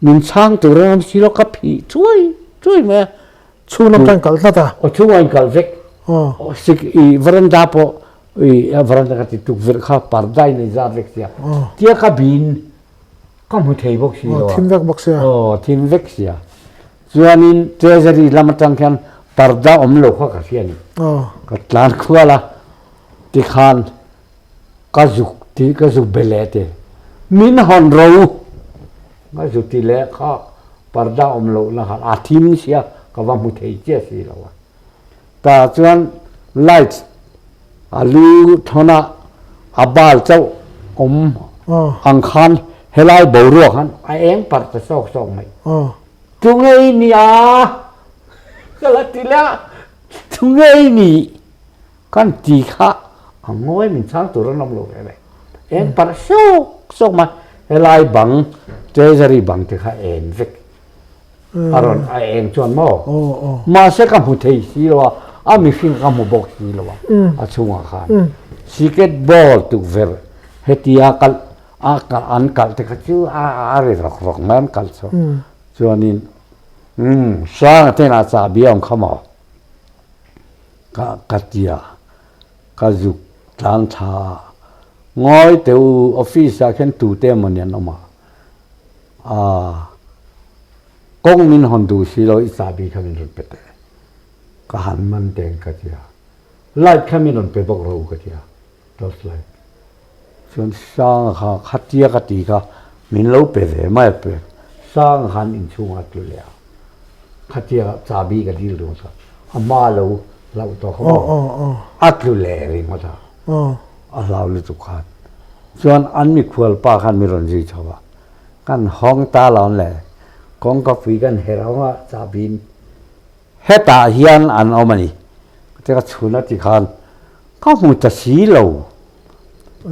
min chhang tur an awm si lo, ka phih chuai chuai mai a. Chhung lam khan kalh tlat a? Aw chhung a inkalh vek. Sik i veranda pawh i veranda ka ti tukverh kha parda in a inzat vek sia. Tia ka bin Ka hmu thei bawk si lo a. Thim vek bawk sia. Aw, thim vek sia. Chuanin Treasury lam atang khian parda awm lo kha ka hria a ni. Ka tlan khual a, tikhan ka zuk ti ka zuk be leh te. Min hawn ro ka zuk ti leh kha parda awm loh na khan a thim sia ka va hmu thei chiah si lo a. Tah chuan light a lu thawn a, a bal chauh awm ang khan helai boruak khan a eng parh ta sawk sawk mai. Tunge i nia? Ka la ti leh a. Tunge i nih? Kan ti kha a ngawi min chhang tur an awm lo ve le. Eng parh sawk sawk mai. Helai bang treasury bang te kha en vek. A rawn a eng chuan maw? Mahse ka hmu thei si lo a, a mihring ka hmu bawk si lo a, a chhungah khan. Cricket ball tukverh hetia kalh a an kalh te kha chu a ri rawk rawk mai an kalh chu. Chuanin umm Sanga te inah chahbi a awm kha maw? Ka ka ti a, ka zuk tlang tha a, Ngawi teh u, office ah khian tute emaw ni an awm a? Aaa, kawng min hawn duh si lo, i chahbi kha min rawn pe teh. Ka han man teng ka ti a, light kha min rawn pe bawk rawh u ka ti a, torch light. Chuan Sanga kha khatia ka ti kha min lo pe ve mai a pe. Sanga khan inchhungah a tlu leh a, khatia chahbi ka dil ringawt a, a hma lo hlauh tawh kha maw, a tlu leh ringawt a, a hlau lutuk khan. Chuan an mikhual pa khan min rawn zui chho a, kan hawng ta lo le, kawngka pui kan herh hawng a, chahbi in hetah hian an awm a ni. Ka ti ka chhun a ti khan ka hmu ta si lo.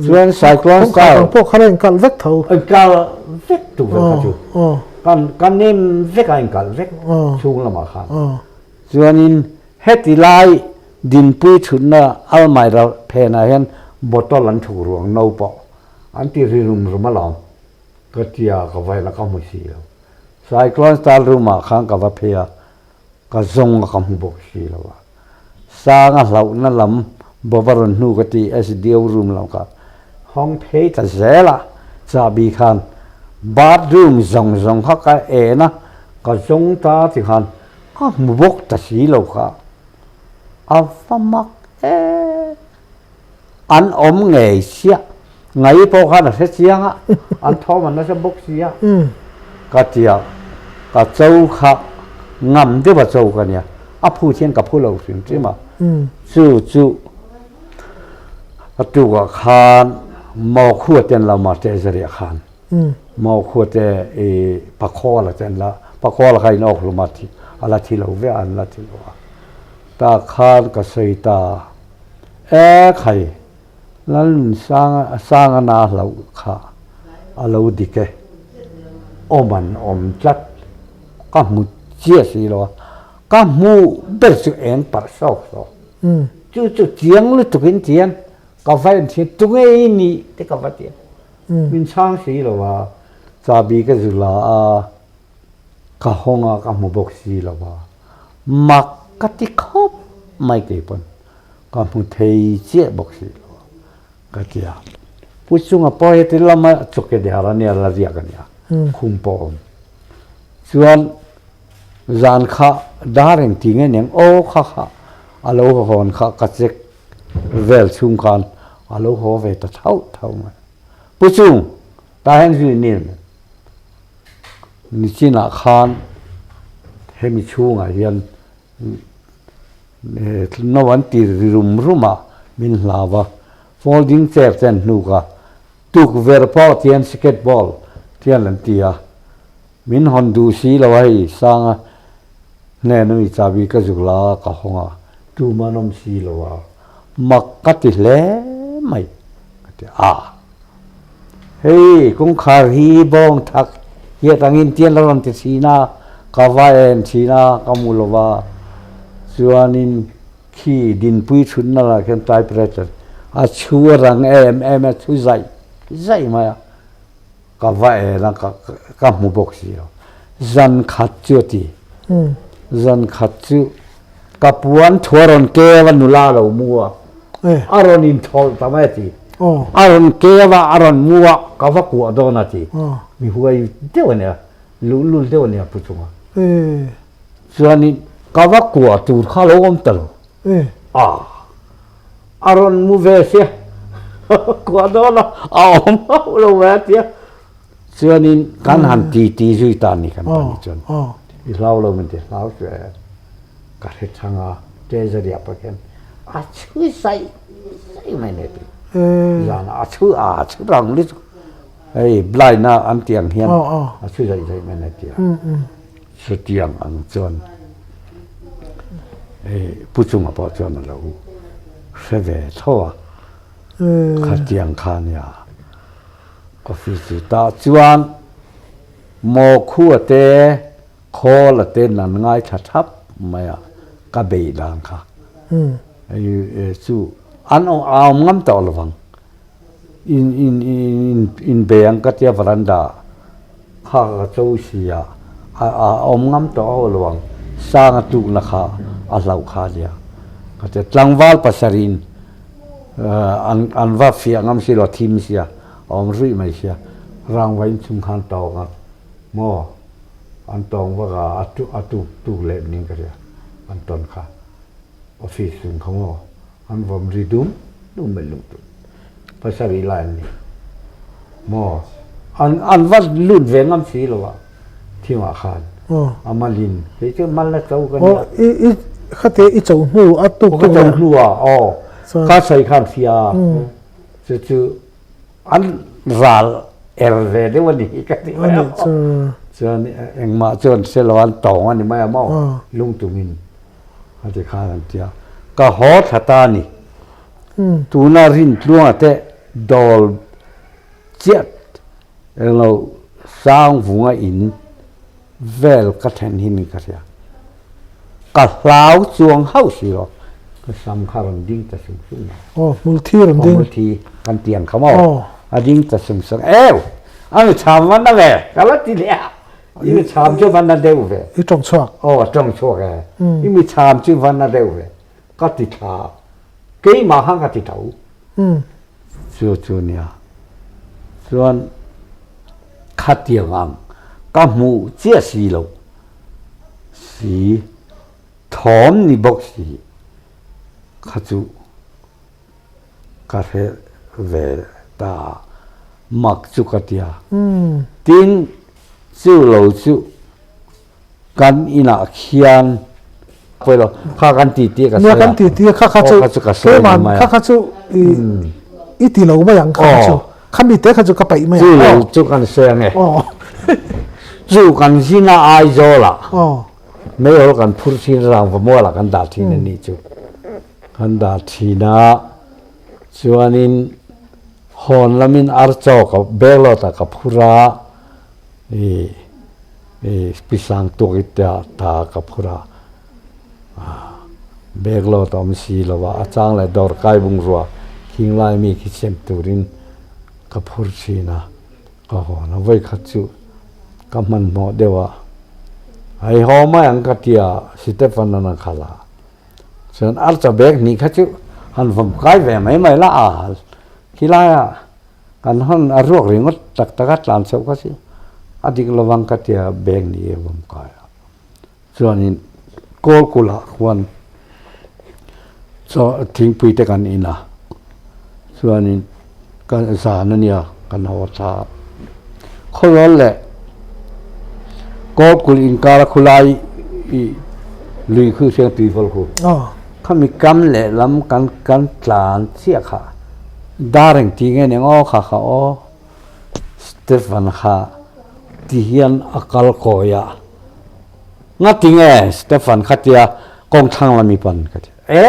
Chuan Cyclone Star. Kawngkhar pawh kha la inkalh vek tho. Inkalh vek tuk vek kha chu. Kan kan nem vek a inkalh vek chhung lamah khan. Chuanin heti lai dinpui thutna almaira phenah hian bottle an thuk ruang no pawh an ti ri rum rum alawm. Ka tia ka vaila ka hmu si lo. Cyclone Star room ah khan ka va phei a. Ka zawng a ka hmu bawk si lo a. Sang a hlauhna lam bawva rawn hnu ka ti SDO room lam kha hawng phei ta zel a, chahbi khan bathroom zawng zawng kha ka en a, ka zawng ta ti khan ka hmu bawk ta si lo kha. A va mak em! An awm ngei chiah. Ngai pawh khan a hre chiang a, an thawm an nasa bawk si a. Ka ti a, ka cho kha ngam deuh a cho ka nia, a phut hian ka phu lo hrim hrim a. Chu chu a tukah khan Mawkhua te an lo mar Treasury-ah khan Mawkhua te i Pakhawla te an la, Pakhawla kha in awk hlum a, a la thi lo ve a, an la thi lo a. Tah khan ka sawi ta. E khai, Lalnunsanga Sanga na hlauh kha a lo dik e. Awm an awm tlat. Ka hmu chiah si lo a, ka hmuh ber chu eng parh sawk sawk. Chu chu chiang lutukin chian ka va en thin, tunge i nih te ka va ti a. Min chhang si lo a, chahbi ka zu la a. Ka hawng a, ka hmu bawk si lo a, mak ka ti khawp mai kei pawn ka hmu thei chiah bawk si lo a, ka ti a. Pu chunga pawh heti lama chawke dehar a nia la riak a nia, khum pawh a awm. Chuan zan kha dar engti nge niang aw kha kha a lo hawn kha ka check vel chhung khan a lo haw ve ta thauh thauh mai. Pu chung, tah hian zui nil. Nichinah khan hemi chhungah hian no an ti ri rum rum a, min hlau a, folding chair te an hnuk a, tukverh pawh tihian sikhet ball tihian an ti a, min hawn duh si lo a hei Sanga hnena mi chahbi ka zuk la a ka hawng a, tum an awm si lo a, mak ka ti hle mai ka ti a. Hei kawngkhar hi bawng thak hiat angin tian la rawn ti thin a, ka va en thin a, ka hmu lo va. Chuanin khi dinpui chhunna lah khian typewriter a chhu a rang em em a, chhu zaih zaih mai a, ka va en a, ka hmu bawk si lo. Zan khat chu a ti, zan khat chu ka puan thu a rawn keu a, nula a lo mu a, a rawn inthawlh ta mai a ti. A rawn keu a, a rawn mu a, ka va kuah dawn a ti. Mi huai deuh a nia, luhlul deuh a nia pu chunga. Chuanin ka va kuah tur kha a lo awm ta lo. A, a rawn mu ve sia, kuah dawn a, a awm hauh lo mai a tia. Chuanin kan han ti ti zui ta a ni kan ta ni chuan. I hlau lo min ti hlau chu e. Ka hre chang a, treasury ah pawh hian a chhu zai zai mai nei tih. Zan a chhu a chhu rang lutuk. Hei blind a an tih ang hian a chhu zai zai mai nei tih a. Chutiang ang chuan. Pu Chunga pawh chuan a lo hre ve tho a, khatiang kha a nia. Office chu tah chuan Mawkhua te, Khawla te nan ngaithla thap mai a, ka beih dan kha chu an awm ngam tawh lo vang. In in in in bei ang ka tia veranda kha ka cho si a, a awm ngam tawh hauh lo ang, sang a tlukna kha a hlauh kha a nia. Ka tia tlangval pasarih in an an va fiah ngam si lo a thim sia, a awm ruih mai sia, rangva inchhung khan tawng a maw an tawng vak a, a tuk a tuk tuk leh ning ka hria an tawn kha office chung kha maw. An vawm ri dum dum mai lung tur pasarih lai an ni maw an an va lut ve ngam si lo a thingah khan a malin kei chu mal la cho ka nia i i khate i cho hnu a tuk ka cho hnu a aw ka sawi khan hria chu chu an ral er ve deuh a ni ka ti mai a chuan engmah chuan hre lo an tawng a ni mai a maw lungtumin A ti khan an ti a, ka haw thla ta a ni. Tuna Rintluanga te dawl chiah englo sang vunga in vel ka then hi ni ka hria. Ka hlau chuang hauh si lo, ka sam kha rawn ding ta sung sung a. Aw, hmulthi rawn ding. Aw, hmulthi kan ti ang kha maw? A ding ta sung sung. Eu! A mi cham van na ve, ka la ti leh a. I mi cham chu van na deuh ve. I tawng chhuak. Aw, a tawng chhuak e. I mi cham chu van na deuh ve. Ka ti tha. Keimah khan ka ti tho. Chu chu nia. Chuan khatiang ang ka hmuh chiah si lo. Si thawm ni bawk si kha chu Ka hre ve ta mak chu ka ti a. Tin, chu lo chu kan inah khian pawi lo, kha kan ti tih ka sawi a. Nia kan ti tih kha kha chu keimah kha kha chu i ti lo mai ang kha kha chu. Khami te kha chu ka paih mai ang. Chu lo chu kan sawi ang e. Chu kan zina Aizawlah meihawl kan phur thin rangva mualah kan dah thin a nih chu. Kan dah thin a, chuanin hawn lamin ar chaw ka bag load ah ka phur a, ih ih pisang tuak i te ah ta ka phur a, bag load a awm si lo a, a chang leh dawr kai bungrua khing lai mi khi sem turin ka phur thin a, ka hawn a, vawikhat chu ka hmanhmawh deuh a, hei haw mai ang ka ti a, Stephen-an a khalh a. Chuan archa bag hnih kha chu han vawm kai ve mai mai la a, khilai ah kan hawn a ruak ringawt tak tak a tlan chhoh kha chu a dik lovang ka tia bag ni e vawm kai a. Chuanin Kawlkulh ah khuan chaw thingpui te kan in a, chuanin Ka zan a nia, kan haw thla a. Khawzawl leh Kawlkulh inkar a khulai i lui khu siang tuivawl khu. Khami kam lehlam kan kan tlan chiah kha dar engti nge ni ang aw kha kha aw Stephen kha ti hian a kal kawi a. Ngati nge Stephen kha tia kawng thlang lam i pan ka ti. E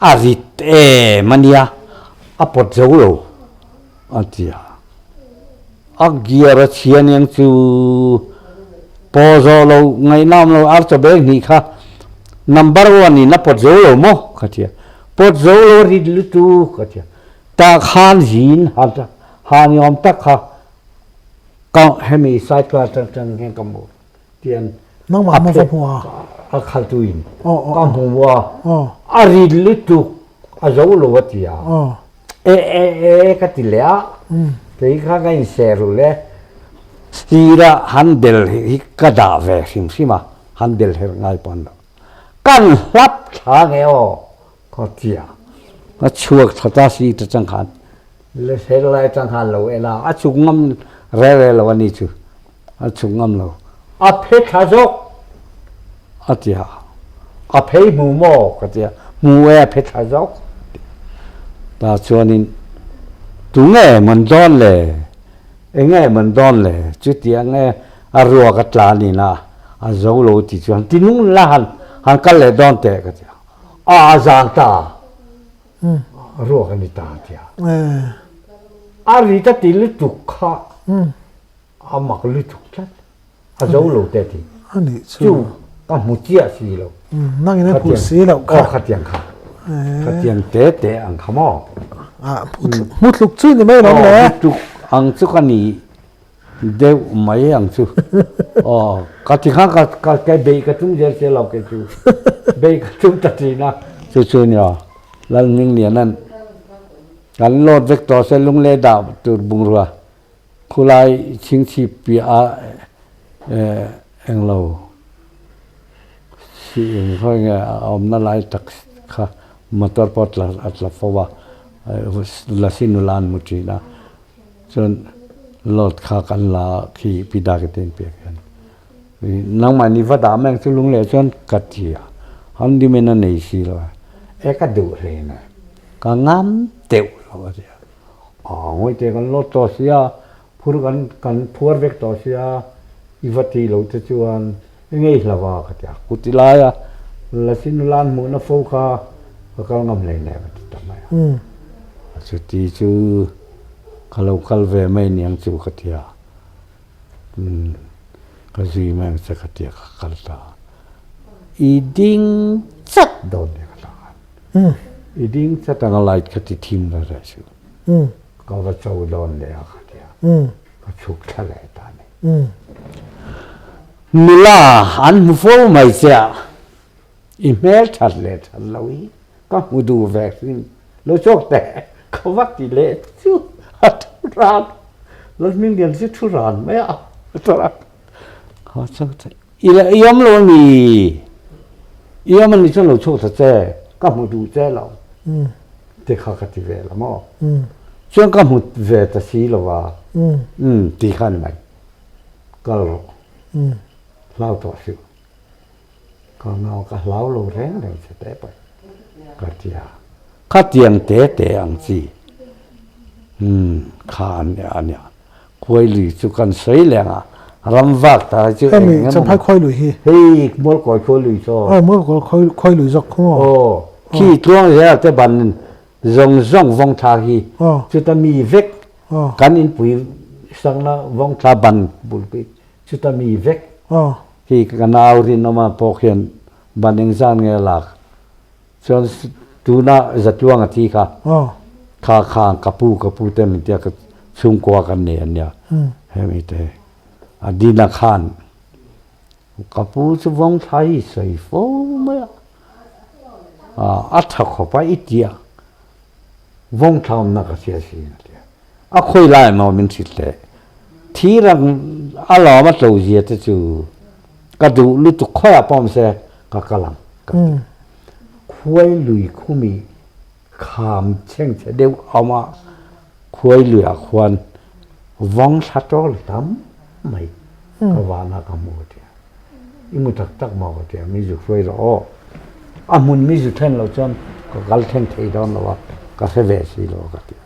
a rit em a nia. A pawt zo lo a ti a, a gear a chhia aniang chu paw zawh lo ngaihnam lo ar chaw beng hnih kha number one in a pawt zo lo maw ka ti a, pawt zo lo rit lutuk ka ti a, tah khan zin han ni awm tak kha ka hemi side car atang chuan hian ka hmu. Tian Nangmah maw va hmu a? A khaltu in ka hmu a, a rit lutuk a zo lo a ti a. E e e ka ti leh a, kei kha ka inseh ru le. Sira handle hi ka dah ve hrim hrim a, handle herh ngai pawh an lo. Kan hlap thla nge aw ka ti a, ka chhuak tha ta si ta chang khan helai atang khan lo en a, a chuk ngam rel rel lo a ni chu. A chhuk ngam lo. A phe thla zawk a ti a. A phei hmu maw ka ti a. Hmu e a phe thla zawk. Ta chuanin tunge man dawn le? Enge man dawn le? Chuti ang e a ruak a tlan in a a zo lo ti chu han ti nung la han han kal leh dawn teh ka ti a. A zang ta ruak a ni ta tia. A ri ta ti lutuk kha a mak lutuk tlat. A zo lo te ti. Chu ka hmu chiah si lo. Nangin a hmu si loh kha. Aw khatiang kha. Khatiang te te ang kha maw. Hmu tluk chu ni mai lo le. Hmu tluk ang chu ka ni deuh mai ang chu. Aw ka ti khan ka ka ka bei ka tum zel zel lo kei chu. Bei ka tum ta thin a. Chu chu nia Lalhminglianan kan load vek tawh se lunglei dah tur bungrua Khulai chhingchhip piah ah englo si eng khawi nge a awmna lai tak kha motor pawh tla a tla fo a, lasi nula an hmu thin a, chuan load kha kan la a khi pi dak te in pek hian nangmah ni va dah mai ang chu lungleh chuan ka ti a, handyman a nei si lo a, e ka duh hle na ka ngam deuh lo a ti a. A ngawih te kan lawt tawh sia, phur kan kan phuar vek tawh sia, i va ti lo te chuan i ngei hlau a ka ti a, ku ti lai a Lasi nula an hmuhna fo kha ka kal ngam hlei hle ka ti ta mai a. Chuti chu ka lo kal ve mai niang chu ka ti a, ka zui mai ang che ka ti a ka kal ta a, i ding chat dawn nia ka ta a. I ding chat anga light kha ti thim la reh suh. Ka va cho dawn leh a ka ti a. Ka chhuk thla leh ta a ni. Nula an hmu fo mai che a, i hmel that leh that lo hi ka hmu duh ve hrim. Lo chhuak teh ka va ti leh chu a thu ran. Lalhminglian chu thu ran mai a. Ka chhuak thei. I la i awm lo a mi? I awm a nih chuan lo chhuak ta che, ka hmu duh che lo te kha ka ti ve la maw? Chuan ka hmu ve ta si lo va, umm ti kha a ni mai. Kal rawh, hlau tawh suh. Ka ngau ka hlau lo reng reng che teh pawh ka ti a. Khatiang te te ang chi kha a nia. Khuai lui chu kan sawi leng a, ram vak ta hi chu eng emaw. Hemi Champhai khuai lui hi. Hei Mualkawi khuai lui chaw. Aw Mualkawi khuai lui zawk khaw maw. Aw khi tluang zel te ban zawng zawng vawng thla hi chuta mi vek kan inpui sakna vawng thla ban bul khi chuta mi vek khi ka nau rinawma pawh khian ban engzan nge a lak. Chuan tuna Zatluanga thi kha kha kha ka pu ka pu te min tia ka chhungkua kan nei an nia hemi te a dina khan ka pu chu vawng thla hi sawi fo mai a a tha khawp a i tia vawng thla awmna ka hria si a tia a khawi lai emaw min hrilh teh thi rang a lawm a tlo zia te chu ka duh lutuk khawiah pawh awm se ka kal ang ka ti. Khuai lui khumi kham chhengchhe deuh a awm a, khuai luiah khuan vawng thla tawl tam mai ka van a ka hmu a tia. I mu tak tak maw ka tia, mi zu hruai rawh aw. A hmun mi zu then lo chuan ka kal thleng thei dawn lo a, ka hre ve si lo a ka tia.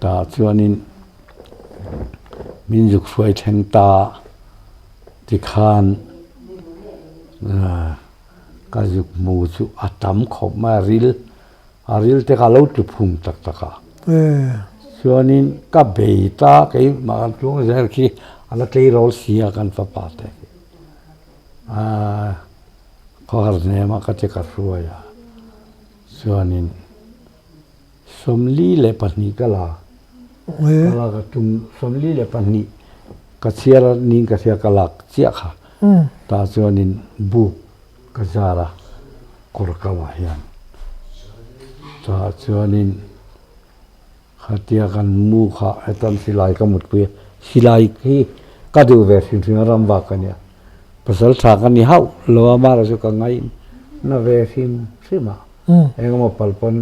Tah chuanin min zuk hruai thleng ta tikhan Ka zuk hmu chu a tam khawp mai a, ril a ril te kha a lo tlu phum tak tak a. Chuanin ka bei ta keimah kan tluang zel khi a la tleirawl si a kan fapa te khi. Khawhar hnem a ka che ka hruai a, chuanin 42 ka la, ka lak a tum 42 ka chhiar a ning ka hria ka lak chiah kha tah chuanin buk ka zar a kawr kamah hian tah chuanin khatia kan mu kha hetan silai ka mutpui a silai hi ka duh ve hrim hrim a ram vak a nia pasal tha ka ni hauh lo a amaherawhchu chu ka ngaih na ve hrim hrim a. Engemaw pal pawn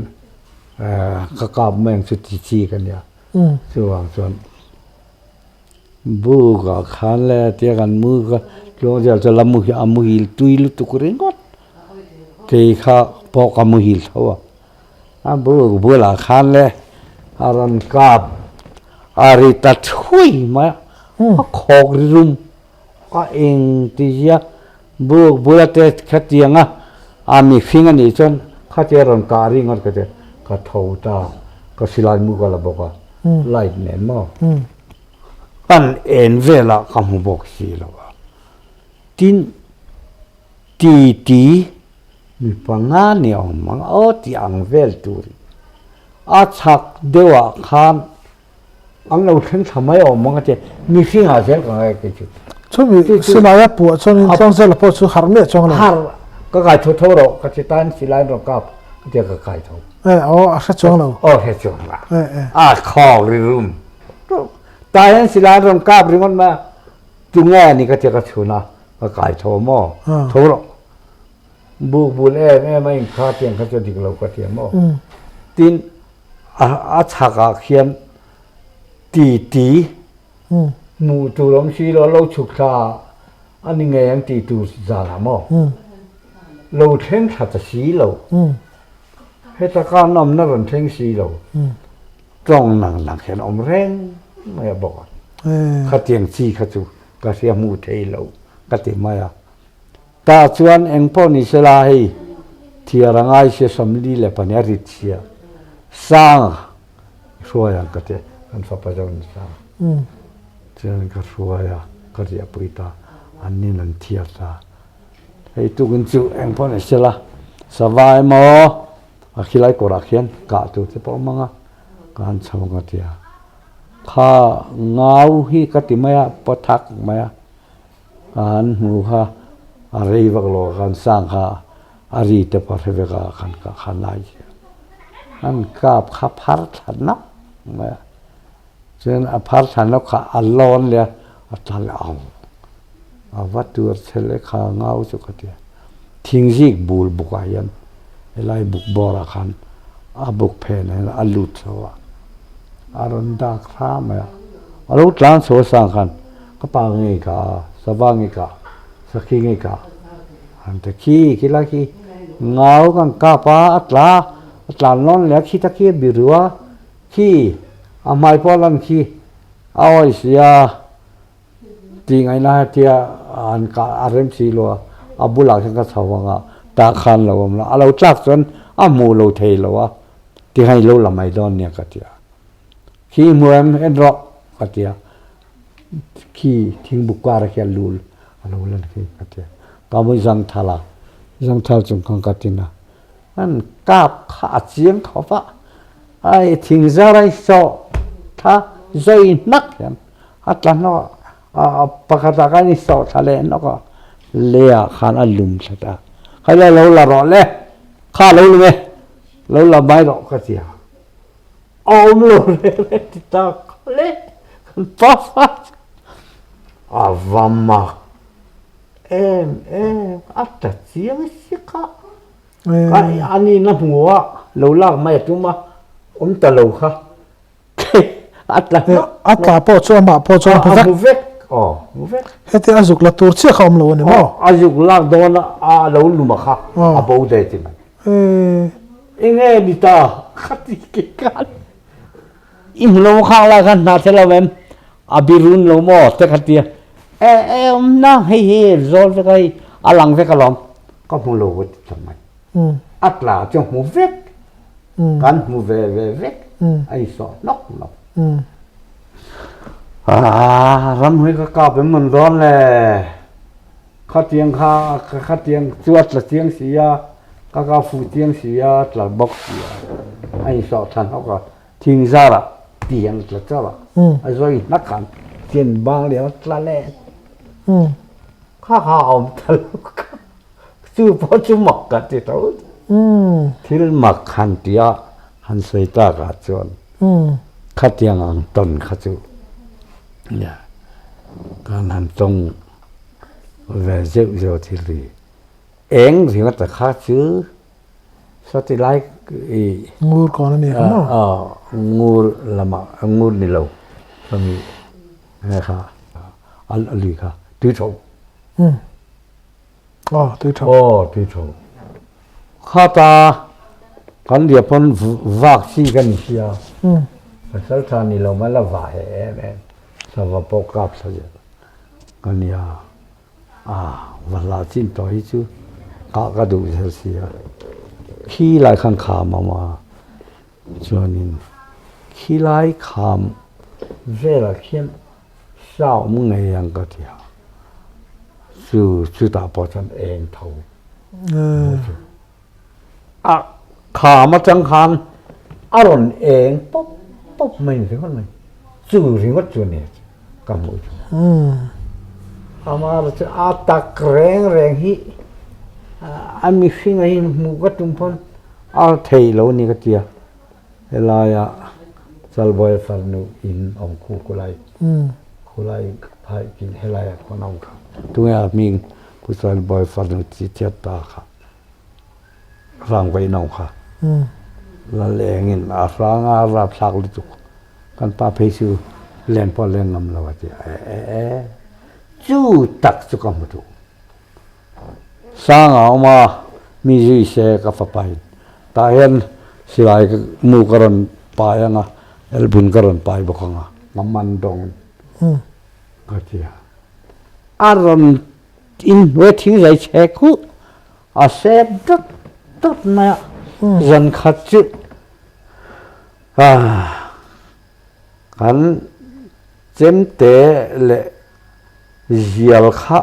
ka kap mai ang chu ti chi ka nia. Chuvang chuan buk ah khan le tia kan mu kha tluang zel chu la muhil a muhil tui lutuk ringawt kei kha pawh ka muhil tho a. A buk bulah khan le a rawn kap a ri ta thui mai a, a khawk ri rum. A eng ti zia buk bula te khatiang a A mihring a nih chuan khatia rawn kah ringawt ka ti a, ka tho ta, ka silai mu ka la bawk a, light nen maw? Kan en velah ka hmu bawk si lo a. Tin, titi mi panga ni awm ang aw tih ang vel turin a chhak deuhah khan An lo thleng thla mai awm ang a ti a, mihring ah zel ka ngai kei chu. Chumi silai a puah chuan in tlawng zel a pawh chu harh miah chuang lo. Harh, ka kai tho tho rawh, ka ti tan silai an rawn kap a ti a ka kai tho. E aw a hre chuang lo. Aw hre chuang lo. E e. A khawk ri rum. Tah hian silai an rawn kap ringawt mai a, tunge a ni ka ti a ka chhun a, ka kai tho maw, tho rawh. Buk bul em em a inkha tiang kha chu a dik lo ka ti a maw. Tin, a chhakah khian titi hmuh tur awm si lo, lo chhuk thla a ni ngei ang tih tur zanah maw lo thleng thla ta si lo, heta khan awmna rawn thleng si lo, tawng nang nang hian awm reng mai a bawk a, khatiang chi kha chu ka hria hmuh thei lo ka ti mai a. Tah chuan eng pawh ni sela hei thiar a ngai sia 42 a rit sia sang a hruai ang ka ti kan fapa zo ni sang chuan ka hruai a ka riahpui ta an nin an thiar ta hei tukin chu eng pawh ni sela sava emaw a khilai kawrah khian kah tur te pawh awm ang a ka han chho ang ka ti a kha ngau hi ka ti mai a pawthak mai a. Ka han hmu kha a rei vak lo khan sang kha a ri te pawh hre vek a khan ka khan lai che an kap kha phar thla nawk mai a chuan a phar thla nawk kha a lawn leh a a tla leh au a va tur che leh kha ngau chu ka ti a thingzik bul bukah hian helai buk bawrah khan a buk phenah hian a lut chho a a rawn dak thla mai a a lo tlan chho a sang khan. Ka pa ngei ka, sava ngei ka, sakhi ngei ka an ti khi khi lai khi ngau kan kap a, a tla a tlan lawn leh a khi ta khi a biru a, khi a hmai pawh a lan khi a awi si a tih ngaihna hetia an kah a rem si lo a, a bulah khian ka chho ang a tah khan lo awm lo a lo tlak chuan a hmuh lo thei lo a tikhan i lo la mai dawn nia ka ti a, khi i hmu em en rawh ka ti a. Khi thingbuk kar ah khian lul a lo lan khi ka ti a. Ka mui zangthal a, zangthal chung khan ka tin a. An kap kha a chiang khawp a, ai thing zar ai sawh tha zoi hnak hian a tla hnawk a, a pakhat ah khan i sawh thla leh hnawk a, le ah khan a lum thla ta. Kha lo la rawh le, kha lo lum e, lo la mai rawh ka ti a. A awm lo reng reng ti tak le kan pa fa chu a va mak em em a ta chiang si kha a ni na hmu a lo lak mai a tum a awm ta lo kha a tla hnawk a tla pawh chu amah pawh chuan a hmu vek aw hmu vek heti a zuk la tur chiah kha awm lo a ni maw a zuk lak dawn a lo lum a kha a bo daih ti mai Enge ni ta ka ti ke khan i hmu lo khang lai khan hna the lo em a birun lo maw te kha tia e e awm na hei hi zawl vek a hei a lang vek alawm ka hmu lo ka ti ta mai a tla chu hmu vek kan hmu ve ve vek a insawh hnawk hnawk ah ramhmui ka kap em mawn dawn le. Khatiang kha khatiang chu a tla chiang si a, ka ka fuh chiang si a, tla bawk si a, a insawh tha hnawk a, thing zarah ti hian a tla chauh a, a zawi hnak khan chian bang lian a tla leh kha kha a awm ta lo kha, chu pawh chu mak ka ti tho. Thil mak han tia han sawi takah chuan khatiang ang tawn kha chu kan han tawng. Ve zeuh zeuh thil ri eng ringawt a kha chu sawti lai i Ngur kawn a ni kha maw? Aw ngur lamah ngur ni lo sawmi nge kha a lui kha tui tho. Aw tui tho. Aw tui tho. Khata kan ria pawn vak chi ka ni sia. Pasal tha ni lo mai la va he em em sava pawh kap thla zel. Ka nia, a va hla chin tawh hi chu. Kah ka duh zel si a. Khi lai khan kham a awm a, chuanin khi lai kham velah khian sa awm ngei ang ka ti a, chu chutah pawh chuan eng tho chu. A kham atang khan a rawn eng pawp pawp mai ni ringawt mai, chu ringawt chu a ni ka hmuh chu. Amah chu a tak reng reng hi a mihring a hi hmuh ka tum pawn a thei lo a ni ka ti a, helaia Chalbuai farnu in awm khu khulai khulai phai in helaiah khawn a awm kha tunge a hming Pu Chalbuai farnu chi chiat ta kha. Rang vaih no kha lal engin a hrang a rapthlak lutuk kan pa phei chu len pawh a leng ngam lo a ti a e e chu tak chu ka hmu duh sanga awm a mi zui se ka fapa in tah hian silai mu ka rawn pai ang a elbun ka rawn pai bawk ang a ka man dawng ka ti a a rawn inhnuai thingzai chhe khuh A sep dawt dawt mai a, zan khat chu kan chemte leh zial kha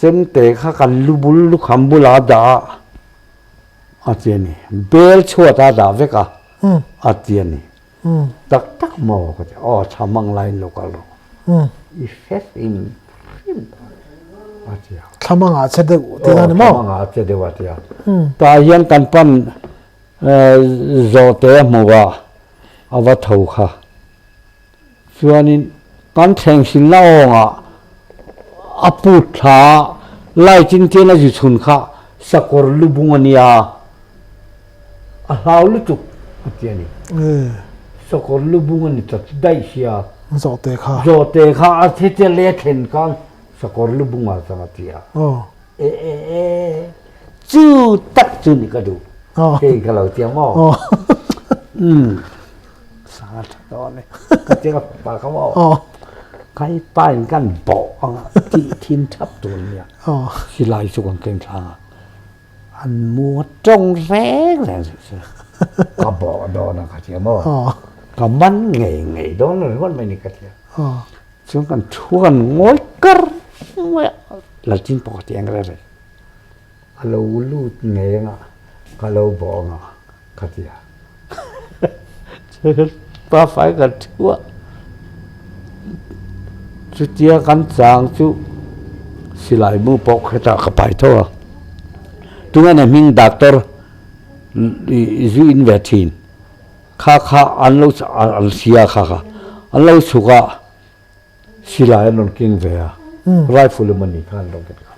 chemte kha kan lu bul lukham bulah a dah a, a ti a ni. Bel chhuat a dah vek a, a ti a ni. Tak tak maw ka ti, aw tha mang laiin lo kal rawh, i hre hrim hrim a ti a. Thla mangah che deuh tih a ni maw? Thla mangah che deuh a ti a. Tah hian kan pan zawhte a hmu a, a va tho kha. Chuanin kan thleng hrilhna awngah a put thla a, light in tian a zu chhun kha sakawr lubung a nia, a hlau lutuk a ti a ni. Sakawr lubung a ni ta daih sia. Zawhte kha. Zawhte kha a hetia le thlen khan sakawr lubung ah chuan a ti a. E e e chu tak chu ni ka duh. Hei ka lo ti a maw. Umm. Sanga tha tawh a ni. Ka ti ka pa kha maw. Kai pa in kan bawh ang a tih thin thap tur a nia. Silai chu kan keng thlang a. An mu a tawng reng reng zui chu. Ka bawh dawn a ka ti a maw. Ka man ngei ngei dawn a ringawt mai ni ka ti a. Chuan kan thu kan ngawi kar mai a. Lalchin pawh ka ti ang reng reng. A lo lut ngei anga ka lo bawh anga ka ti a. Pa fai kan thu a, chutia kan chang chu silai mu pawh khetah ka pai tho a. Tunge na hming doctor zu in ve thin kha kha an lo an hria kha kha an lo chhuk a. Silai an rawn keng ve a, rifle emaw ni kha an rawn keng a.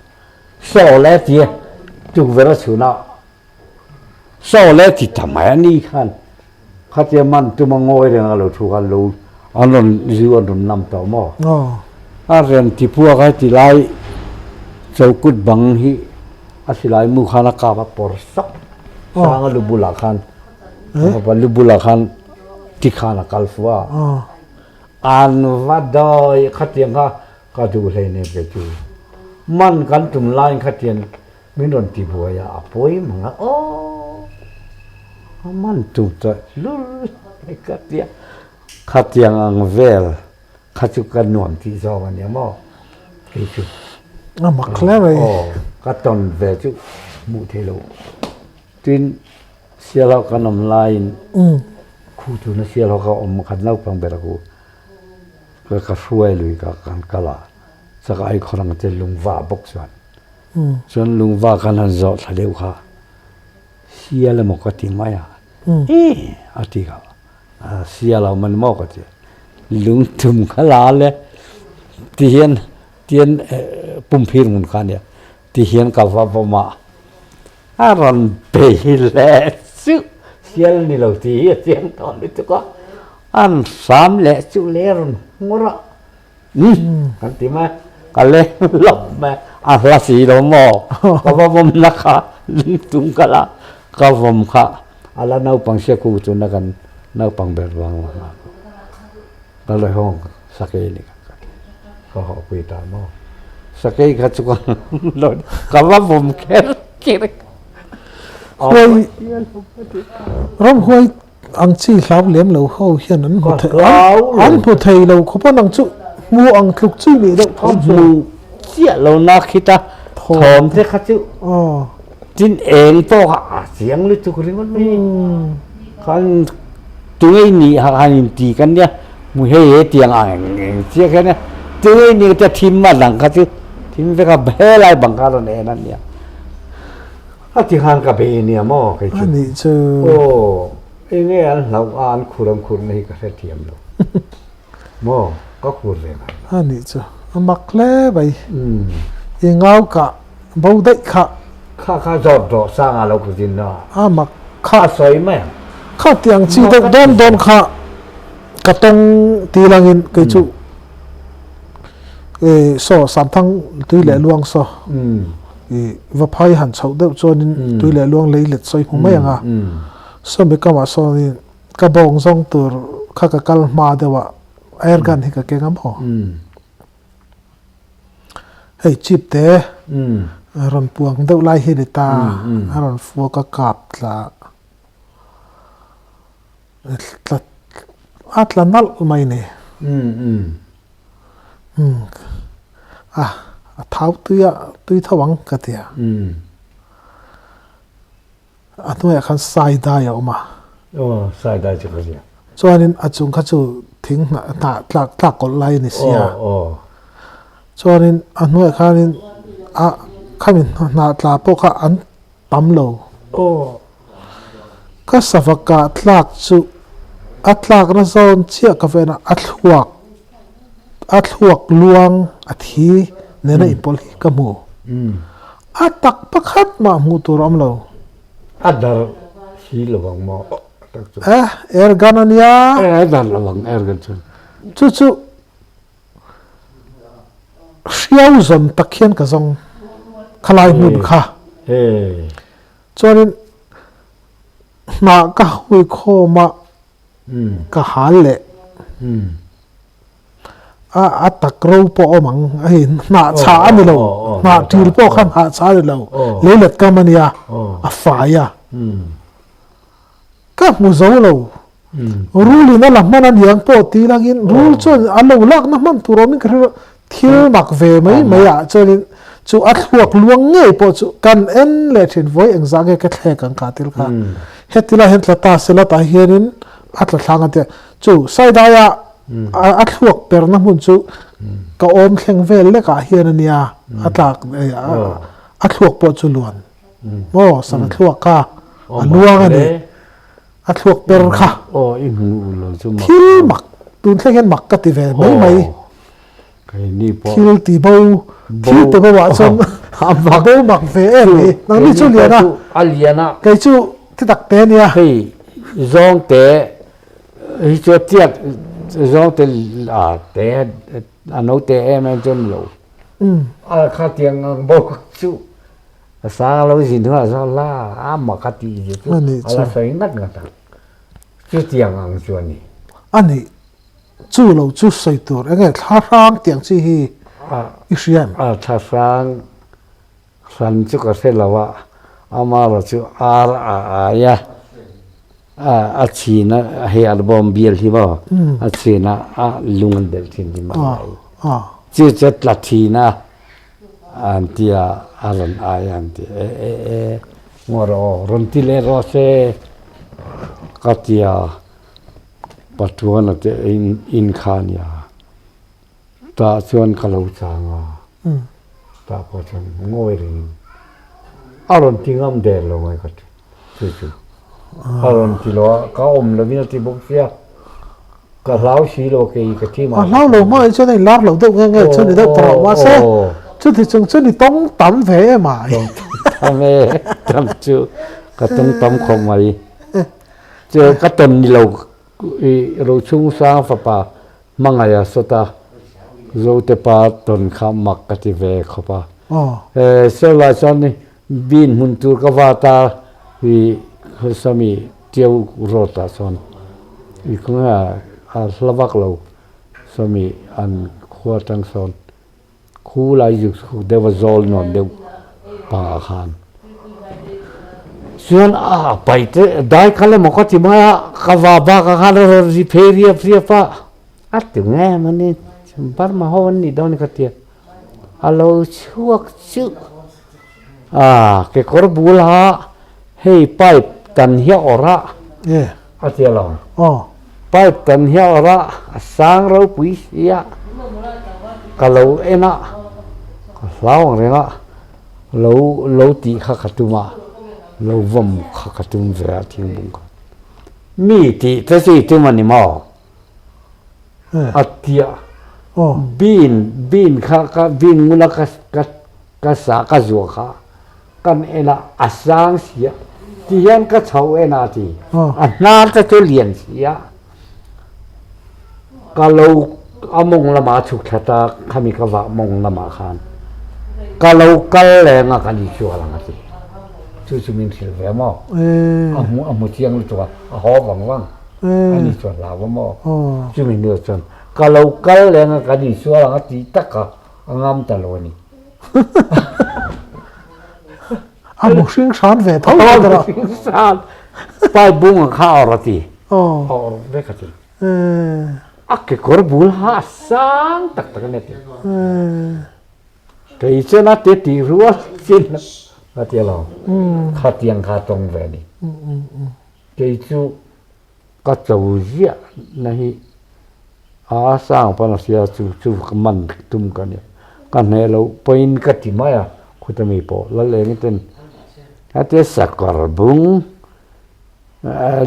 Saw le ti e, tukverh a chhun a, saw le ti ta mai a ni khan khatia man tuma ngawi reng a lo thu khan lo an rawn zu an rawn nam tawh maw? A rem ti puak a heti lai chokut bang hi a silai mu khan a kap a pawr sak sang a lu bulah khan lu bulah khan ti khan a kal fu a. An va dawi khatiang kha ka duh hleinem kei chu. Man kan tum laiin khatiang min rawn ti buai a, a pawi mang a, aw a man tum tawh lul mai ka ti a. Khatiang ang vel kha chu ka nuam tih zawk a nia maw kei chu. A mak hle mai. Aw ka tawn ve chu hmuh theih loh. Tin. Sialhawk kan awm laiin khu tuna Sialhawk a awm khat naupang ber a ku ka hruai lui ka kan kal a chak ai khawr ang te lungva bawk chuan chuan lungva khan han zawh thla deuh kha sial emaw ka ti mai a e a ti kha sial a awm a ni maw ka ti lungtum kha la le ti hian tian pumphir hmun kha a nia ti hian ka va vawm a. A rawn bei leh chu sial ni lo tih hi a chiang tawh lutuk a, an hram leh chu le a rawn nghawr a, umm kan ti mai, ka leng lawp mai, a hla si lo maw, ka va vawm na kha lungtum ka la, ka vawm kha a la naupang sia khu chuna kan naupang ber vang vang a, ka la hawng sakei ni ka haw pui ta maw. Sakei kha chu ka ka va vawm kher kher. Huai ramhuai ang chi hlau lem lo ho hian an hmu thei an hmu thei lo khawp a nang chu hmu ang tluk chi nih deuh tho chu. Hmu chiah lo na khita thawm te kha chu tin eng pawh kha a chiang lutuk ringawt mai khan tungei ni han in ti kan nia hmu hei he tiang ang eng eng chiah khian nia tungei ni te thim a dang kha chu thim vek a helai bang kha a rawn en a nia. A ti khan ka bei nia maw kei chu. A nih chu. Aw, enge an hlauh a an khur an khur na hi ka hrethiam lo. Maw, ka khur ve ngai lo. A nih chu, a mak hle mai. I ngau kah bo daih kha. Kha kha zawt rawh sanga lo ka zin a. A mak kha. A sawi mai ang. Kha tiang chi deuh dawn dawn kha ka tawng ti langin kei chu saw Samthang tui leh luang saw. I vaphai han chhoh deuh chuanin tui leh luang lei let sawi hmu mai ang a. Sawmi kamah sawnin ka bawng zawng tur kha ka kal hma deuh a, air gun hi ka keng a maw? Hei chip te rawn puang deuh lai hi a ni ta, a rawn fuak a kap tla tla a tla nalh mai ni. Umm a a thau tui a tui tho ang ka ti a. A hnuaiah khan sai dai a awm a. Aw sai dai chu ka hria. Chuanin a chung kha chu thing hnah hnah tlak tlak kawlh lai a ni si a. Chuanin a hnuaiah khanin a khami hnah tla pawh kha an tam lo. Ka sava kah tlak chu a tlakna zawn chiah ka ven a, a thluak a thluak luang a thi nena inpawlh hi ka hmu. A tak pakhat mah hmuh tur a awm lo. A dar si lo ang maw tak chu. Eh, air gun a nia. Eh, a dar lo ang air gun chuan. Chu chu Hriau zawn tak hian ka zawng khalai hmun kha. Chuanin hnah ka hui khawm a ka hal leh a a tak ro pawh awm ang a hei hnah chhah a ni lo hnah ṭil pawh kha hnah chhah a ni lo leilet kam a nia a fai a. Ka hmu zo lo. Rul in a la hman a niang pawh ti langin rul chuan a lo lakna hman tur awmin ka hre lo. Thil mak ve mai mai ah chuanin chu a thluak luang ngei pawh chu kan en leh thin vawi engzah nge ka thlek ang ka til kha. Heti lai hian tla ta sela tah hianin a tla thlang a tia. Chu Saidaia a thluak perna hmun chu ka awm thleng vel lek ah hian a nia a tlak a thluak pawh chu luan. Maw sava thluak kha a luang a ni. A thluak per kha. Aw i hmu lo chu mak. Thil mak tun thleng hian mak ka ti ve mai mai. Keini pawh. Thil ti bo thil ti bo ah chuan a bo mak ve em mai. Nangni chu lian a. A lian a. Kei chu ti tak te nia. Hei zawng te hi chu tiak zawng te a te a no te em em chuan lo. A kha tiang ang bo chu. A sang lo zin hunah chuan la a mak a tih zia chu a la sawi ngat ngat a, chutiang ang chu a ni. A nih, chu lo chu sawi tur eng nge thla hrang tih ang chi hi i hria em? A thla hrang hran chu ka hre lo a, amaherawh chu ar a ai a, a chhin a hei album bial hi maw a chhin a a lung an belh thin hi mai mai chu chu a tla thin a. An ti a, a rawn ai a an ti e e e ngaw rawh aw, rawn ti leh rawh se ka ti a, Pathuana te in in kha a nia, tah chuan ka lo chang a, tah pawh chuan ngawi rengin a rawn ti ngam der lo mai ka ti chu chu a rawn ti lo a, ka awm lovin a ti bawk sia. Ka hlau si lo kei ka thi mah. A hlau lo hma in chuan a inlar lo deuh nge nge chu ni deuh tawh mahse chuti chung chu ni tawng tam ve em ai. Tawng tam e tam chu ka tawng tam khawp mai. Chu ka tawn ni lo i Rochhung sang fapa hmangaih a sawt a Zote pa tawn kha mak ka ti ve khawp a. Saw lai chuan bin hmun tur ka vat a i sawmi Ṭiau road ah chuan i khawnge a hla vak lo sawmi an khua atang sawn Khu lai zuk chhuk deuh a zawl nuam deuh pangah khan chuan a pai te dai kal emaw ka ti mai a ka va bakah khan a rawn ri phei riap riap a a ti nge mawni Burma ho an nih dawn ka tia a lo chhuak chu a kekawr bul a hei pipe tan hi a awrh a a tia lo pipe tan hi a awrh a a sang ropui si a ka lo en a ka hlau ang reng a lo lo tih kha ka tum a lo vawm kha ka tum ve a thingbung kha mi tih te chu i tum a ni maw a tia bean bean kha ka bean ngula ka ka ka sa ka zuah kha Kan en a, a sang si a, ti hian ka chho en a ti. A hnar te chu lian si a, ka lo a mawng lamah a chhuk thla ta, khami ka vah mawng lamah khan ka lo kal leng a kan insual ang a ti. Chu chu min hrilh ve maw? A hmu a hmu chiang lutuk a, a haw vang vang a ni chuan hlau a maw? Chumi hnuah chuan ka lo kal leng a kan insual ang a ti tak a, a ngam ta lo a ni. A hmu hring hran ve tho a hmu hring hran pai bung ang kha a awrh a ti a awrh vek a ti a kekawr bul ha a sang tak tak a ni a ti kei chuan a ti tih rual chin a ti alawm khatiang kha a tawng ve a ni kei chu Ka cho ziah na hi a sang pawn a hria chu chu ka man tum ka nia ka hneh loh pawhin ka ti mai a khuta mi pawh lal eng ten hetia sakawr bung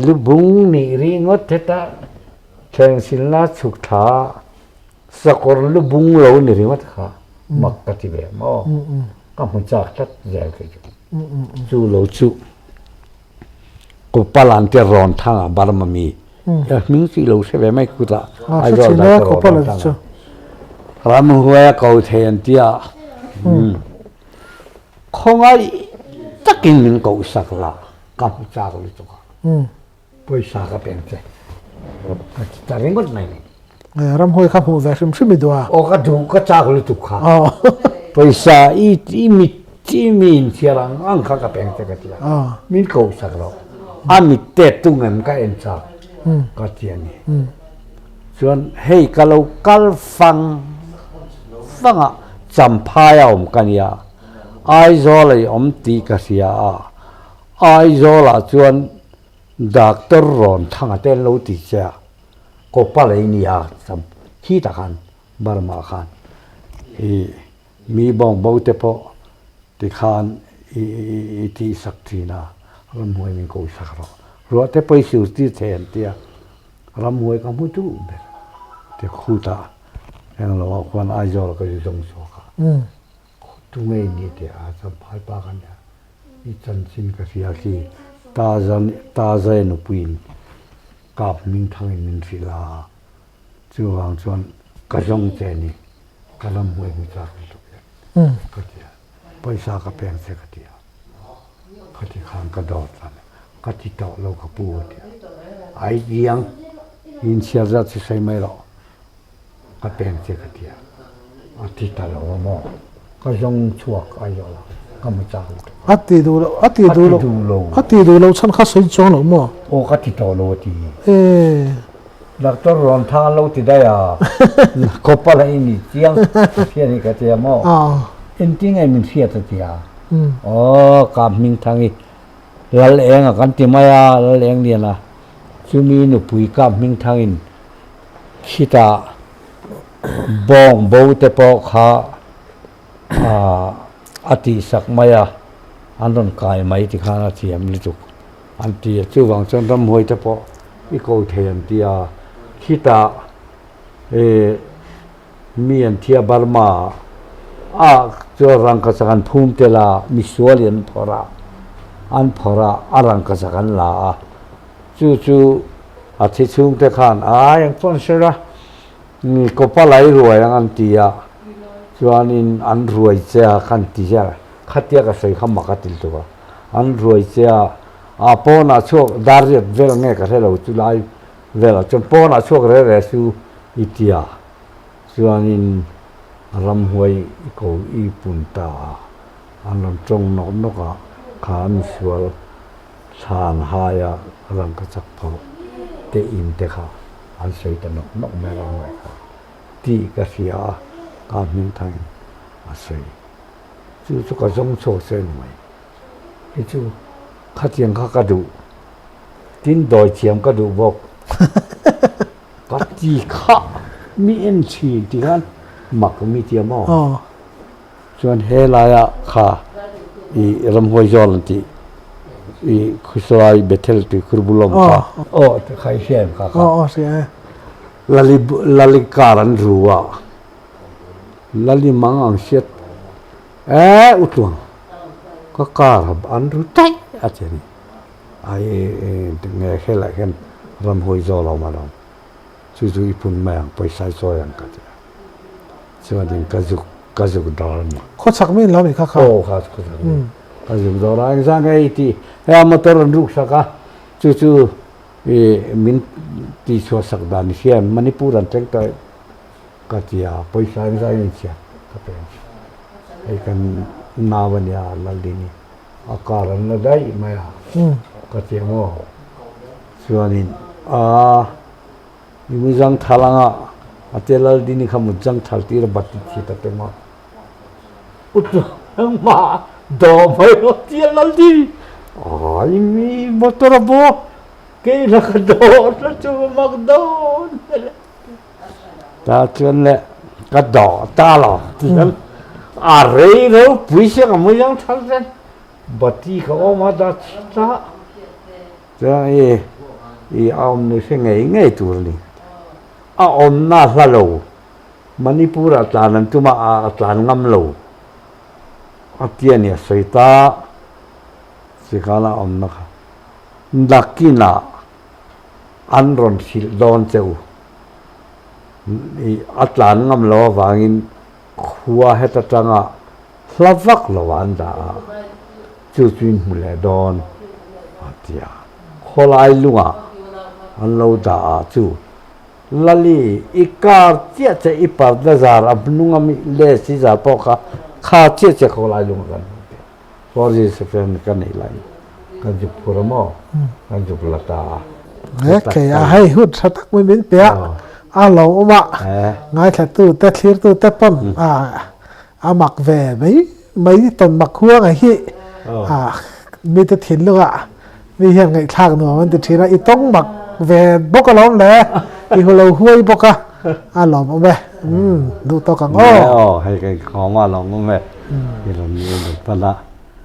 lu bung nih ringawt heta thleng silna chhuk thla sakawr lu bung lo ni ringawt kha mak ka ti ve maw ka hmu chak tlat zel kei chu chu lo chu. Kupalan te rawn thang a Burma mi a hming chu i lo hre ve mai kutah Aizawl dai te rawn thang a ramhuai a ko thei an tia khawngaih takin min koh sak la ka hmu chak lutuk a pawisa ka peng che ka ti ta ringawt mai ni. Ramhuai kha hmuh ve hrim hrim i duh a? Aw ka duh ka chak lutuk kha. Pawisa i i mit i mi inchhiar ang ang kha ka peng che ka ti a. Min koh sak loh. A mit tet tung em ka en chak ka ti a ni. Chuan hei ka lo kal fang fang a, Champhai a awm ka nia, Aizawl a i awm tih ka hria a, Aizawl ah chuan Doctor rawn thang a te an lo ti che a. Kawpa lei nia cham khi tak khan Burma khan i mi bawng bo te pawh ti khan i i tih sak thin a, ramhuai min ko sak rawh. Ruah te pawh i sur tir thei an tia, ramhuai ka hmu duh ber ti khutah englo ah khuan Aizawl ka zu zawng chhuak a, tu ngei ni teh a Champhai pa ka nia i chanchin ka hria khi Taza nupuiin Kap hming thangin min hrilh a, chuvang chuan ka zawng che ni, ka ram hmuai hmu chak lutuk hian ka ti a, pawisa ka peng che ka ti a, ka ti khan ka dawt a ni, ka ti tawh lo ka pu a ti a, ai chiang inchhiar zat chu sawi mai rawh. Ka peng che ka ti a, a ti ta lo a maw? Ka zawng chhuak a zawh a, ka hmu chak lutuk a. A ti duh lo, a ti duh lo, a ti duh lo chhan kha sawi chuang lo maw? Aw ka ti tawh lo a ti. Doctor rawn thang an lo ti daih a, khawpa la i ni chiang Pathian hi ka ti a maw? Engtin nge min hriat a ti a, aw ka hming thang i Lal eng a kan ti mai a, Lal eng lian a, chumi nupui ka hming thang in Khitah bawng bo te pawh kha a tihsak mai a, an rawn kai mai ti khan a thiam lutuk an ti a. Chuvang chuan ramhuai te pawh i ko thei an ti a, khitah mi an thi a Burma ah chuan rangkachak an phum tel a, misual in an phawrh a, an phawrh a, a rangkachak an la a. Chu chu a thi chhungte khan ai ang chuan hre la, kawpa lai ruai ang an ti a, chuanin an ruai che a khan ti hian khatia ka sawi kha mak a ti lutuk a, an ruai che a, a pawnah chhuak dar riat vel nge ka hre lo chu lai velah chuan pawnah chhuak re re chu i ti a, chuanin. Ramhuai i ko i pun ta a, an rawn tawng nawk nawk a, kha an misual thlan hai a rangka chak pho te in te kha an sawi ta nawk nawk mai a ramhuai kha tih ka hria a, ka hming thangin a sawi. Chu chu ka zawng chhuak che a ni mai. Hei chu khatiang kha ka duh, tin dawi thiam ka duh bawk. Ka ti kha mi en thin ti khan mak mi tia maw? Chuan he laia kha i ramhuai zawl an tih i Khusalai Bethel tui khur bul awm kha. Aw kha i hria em kha kha? Aw hria e. Lali Lali car an ru a, Lali mang ang hriat e utluang ka car an ru daih a ti a ni. Ai nge helaiah hian ramhuai zawl a awm alawm, chu chu i pun mai ang, pawisa i chawi ang ka ti a. Chuanin ka zuk ka zuk dawr a ni. Khawchhak mi lo ni kha kha? Aw kha khawchhak mi. Ka zuk dawr a, engzah nge i tih? Hei a motor an ruk sak a, chu chu i min tihchhuah sak dan hian Manipur an thleng tawh ka ti a, pawisa engzah nge i chhiat ka pe ang. Hei kan nau a nia Laldini. A kar an la daih mai a, ka ti ang aw. Chuanin a i mu zang thal anga a te Laldini kha mut zang thal tir a bat ti thi ta tum a. Utluangma daw mai rawh ti a Laldini. Ai mi motor a bo kei la ka daw la chu mak dawn. Ta chuan le ka dawh ta lo ti hian a rei ropui sia ka mui ang thar zen bati ka awm a da ta chuan i i a awm ni hre ngei ngei tur a ni a awmna hla lo Manipur ah tlan an tum a a tlan ngam lo a ti a ni a sawi ta chikhan a awmna kha nakinah An rawn hrilh dawn che u. I a tlan ngam lo avangin khua heta tanga hla vak lo ah an dah a, chu chu in hmu leh dawn a ti a. Khawlai lungah an lo dah a chu, Lali, i kar chiah che i parda zar a hnung ami les i zar pawh kha kha chiah chiah khawlai lungah kan hmu teh. 4G second ka nei lai kan zuk phur a maw kan zuk la ta a. Okay, a hei hun tha tak mai min pe a a lo awm a ngaithla tu te thlir tu te pawn a a mak ve mai mai tawn mak huang a hi a mi te thinlung a mi hian ngaihthlak nuam an ti thin a i tawng mak ve bawk alawm le i hu lo huai bawk a a lawm awm e duh tawk ang aw. Hei ka khawm a lawm awm e i rawn pan a.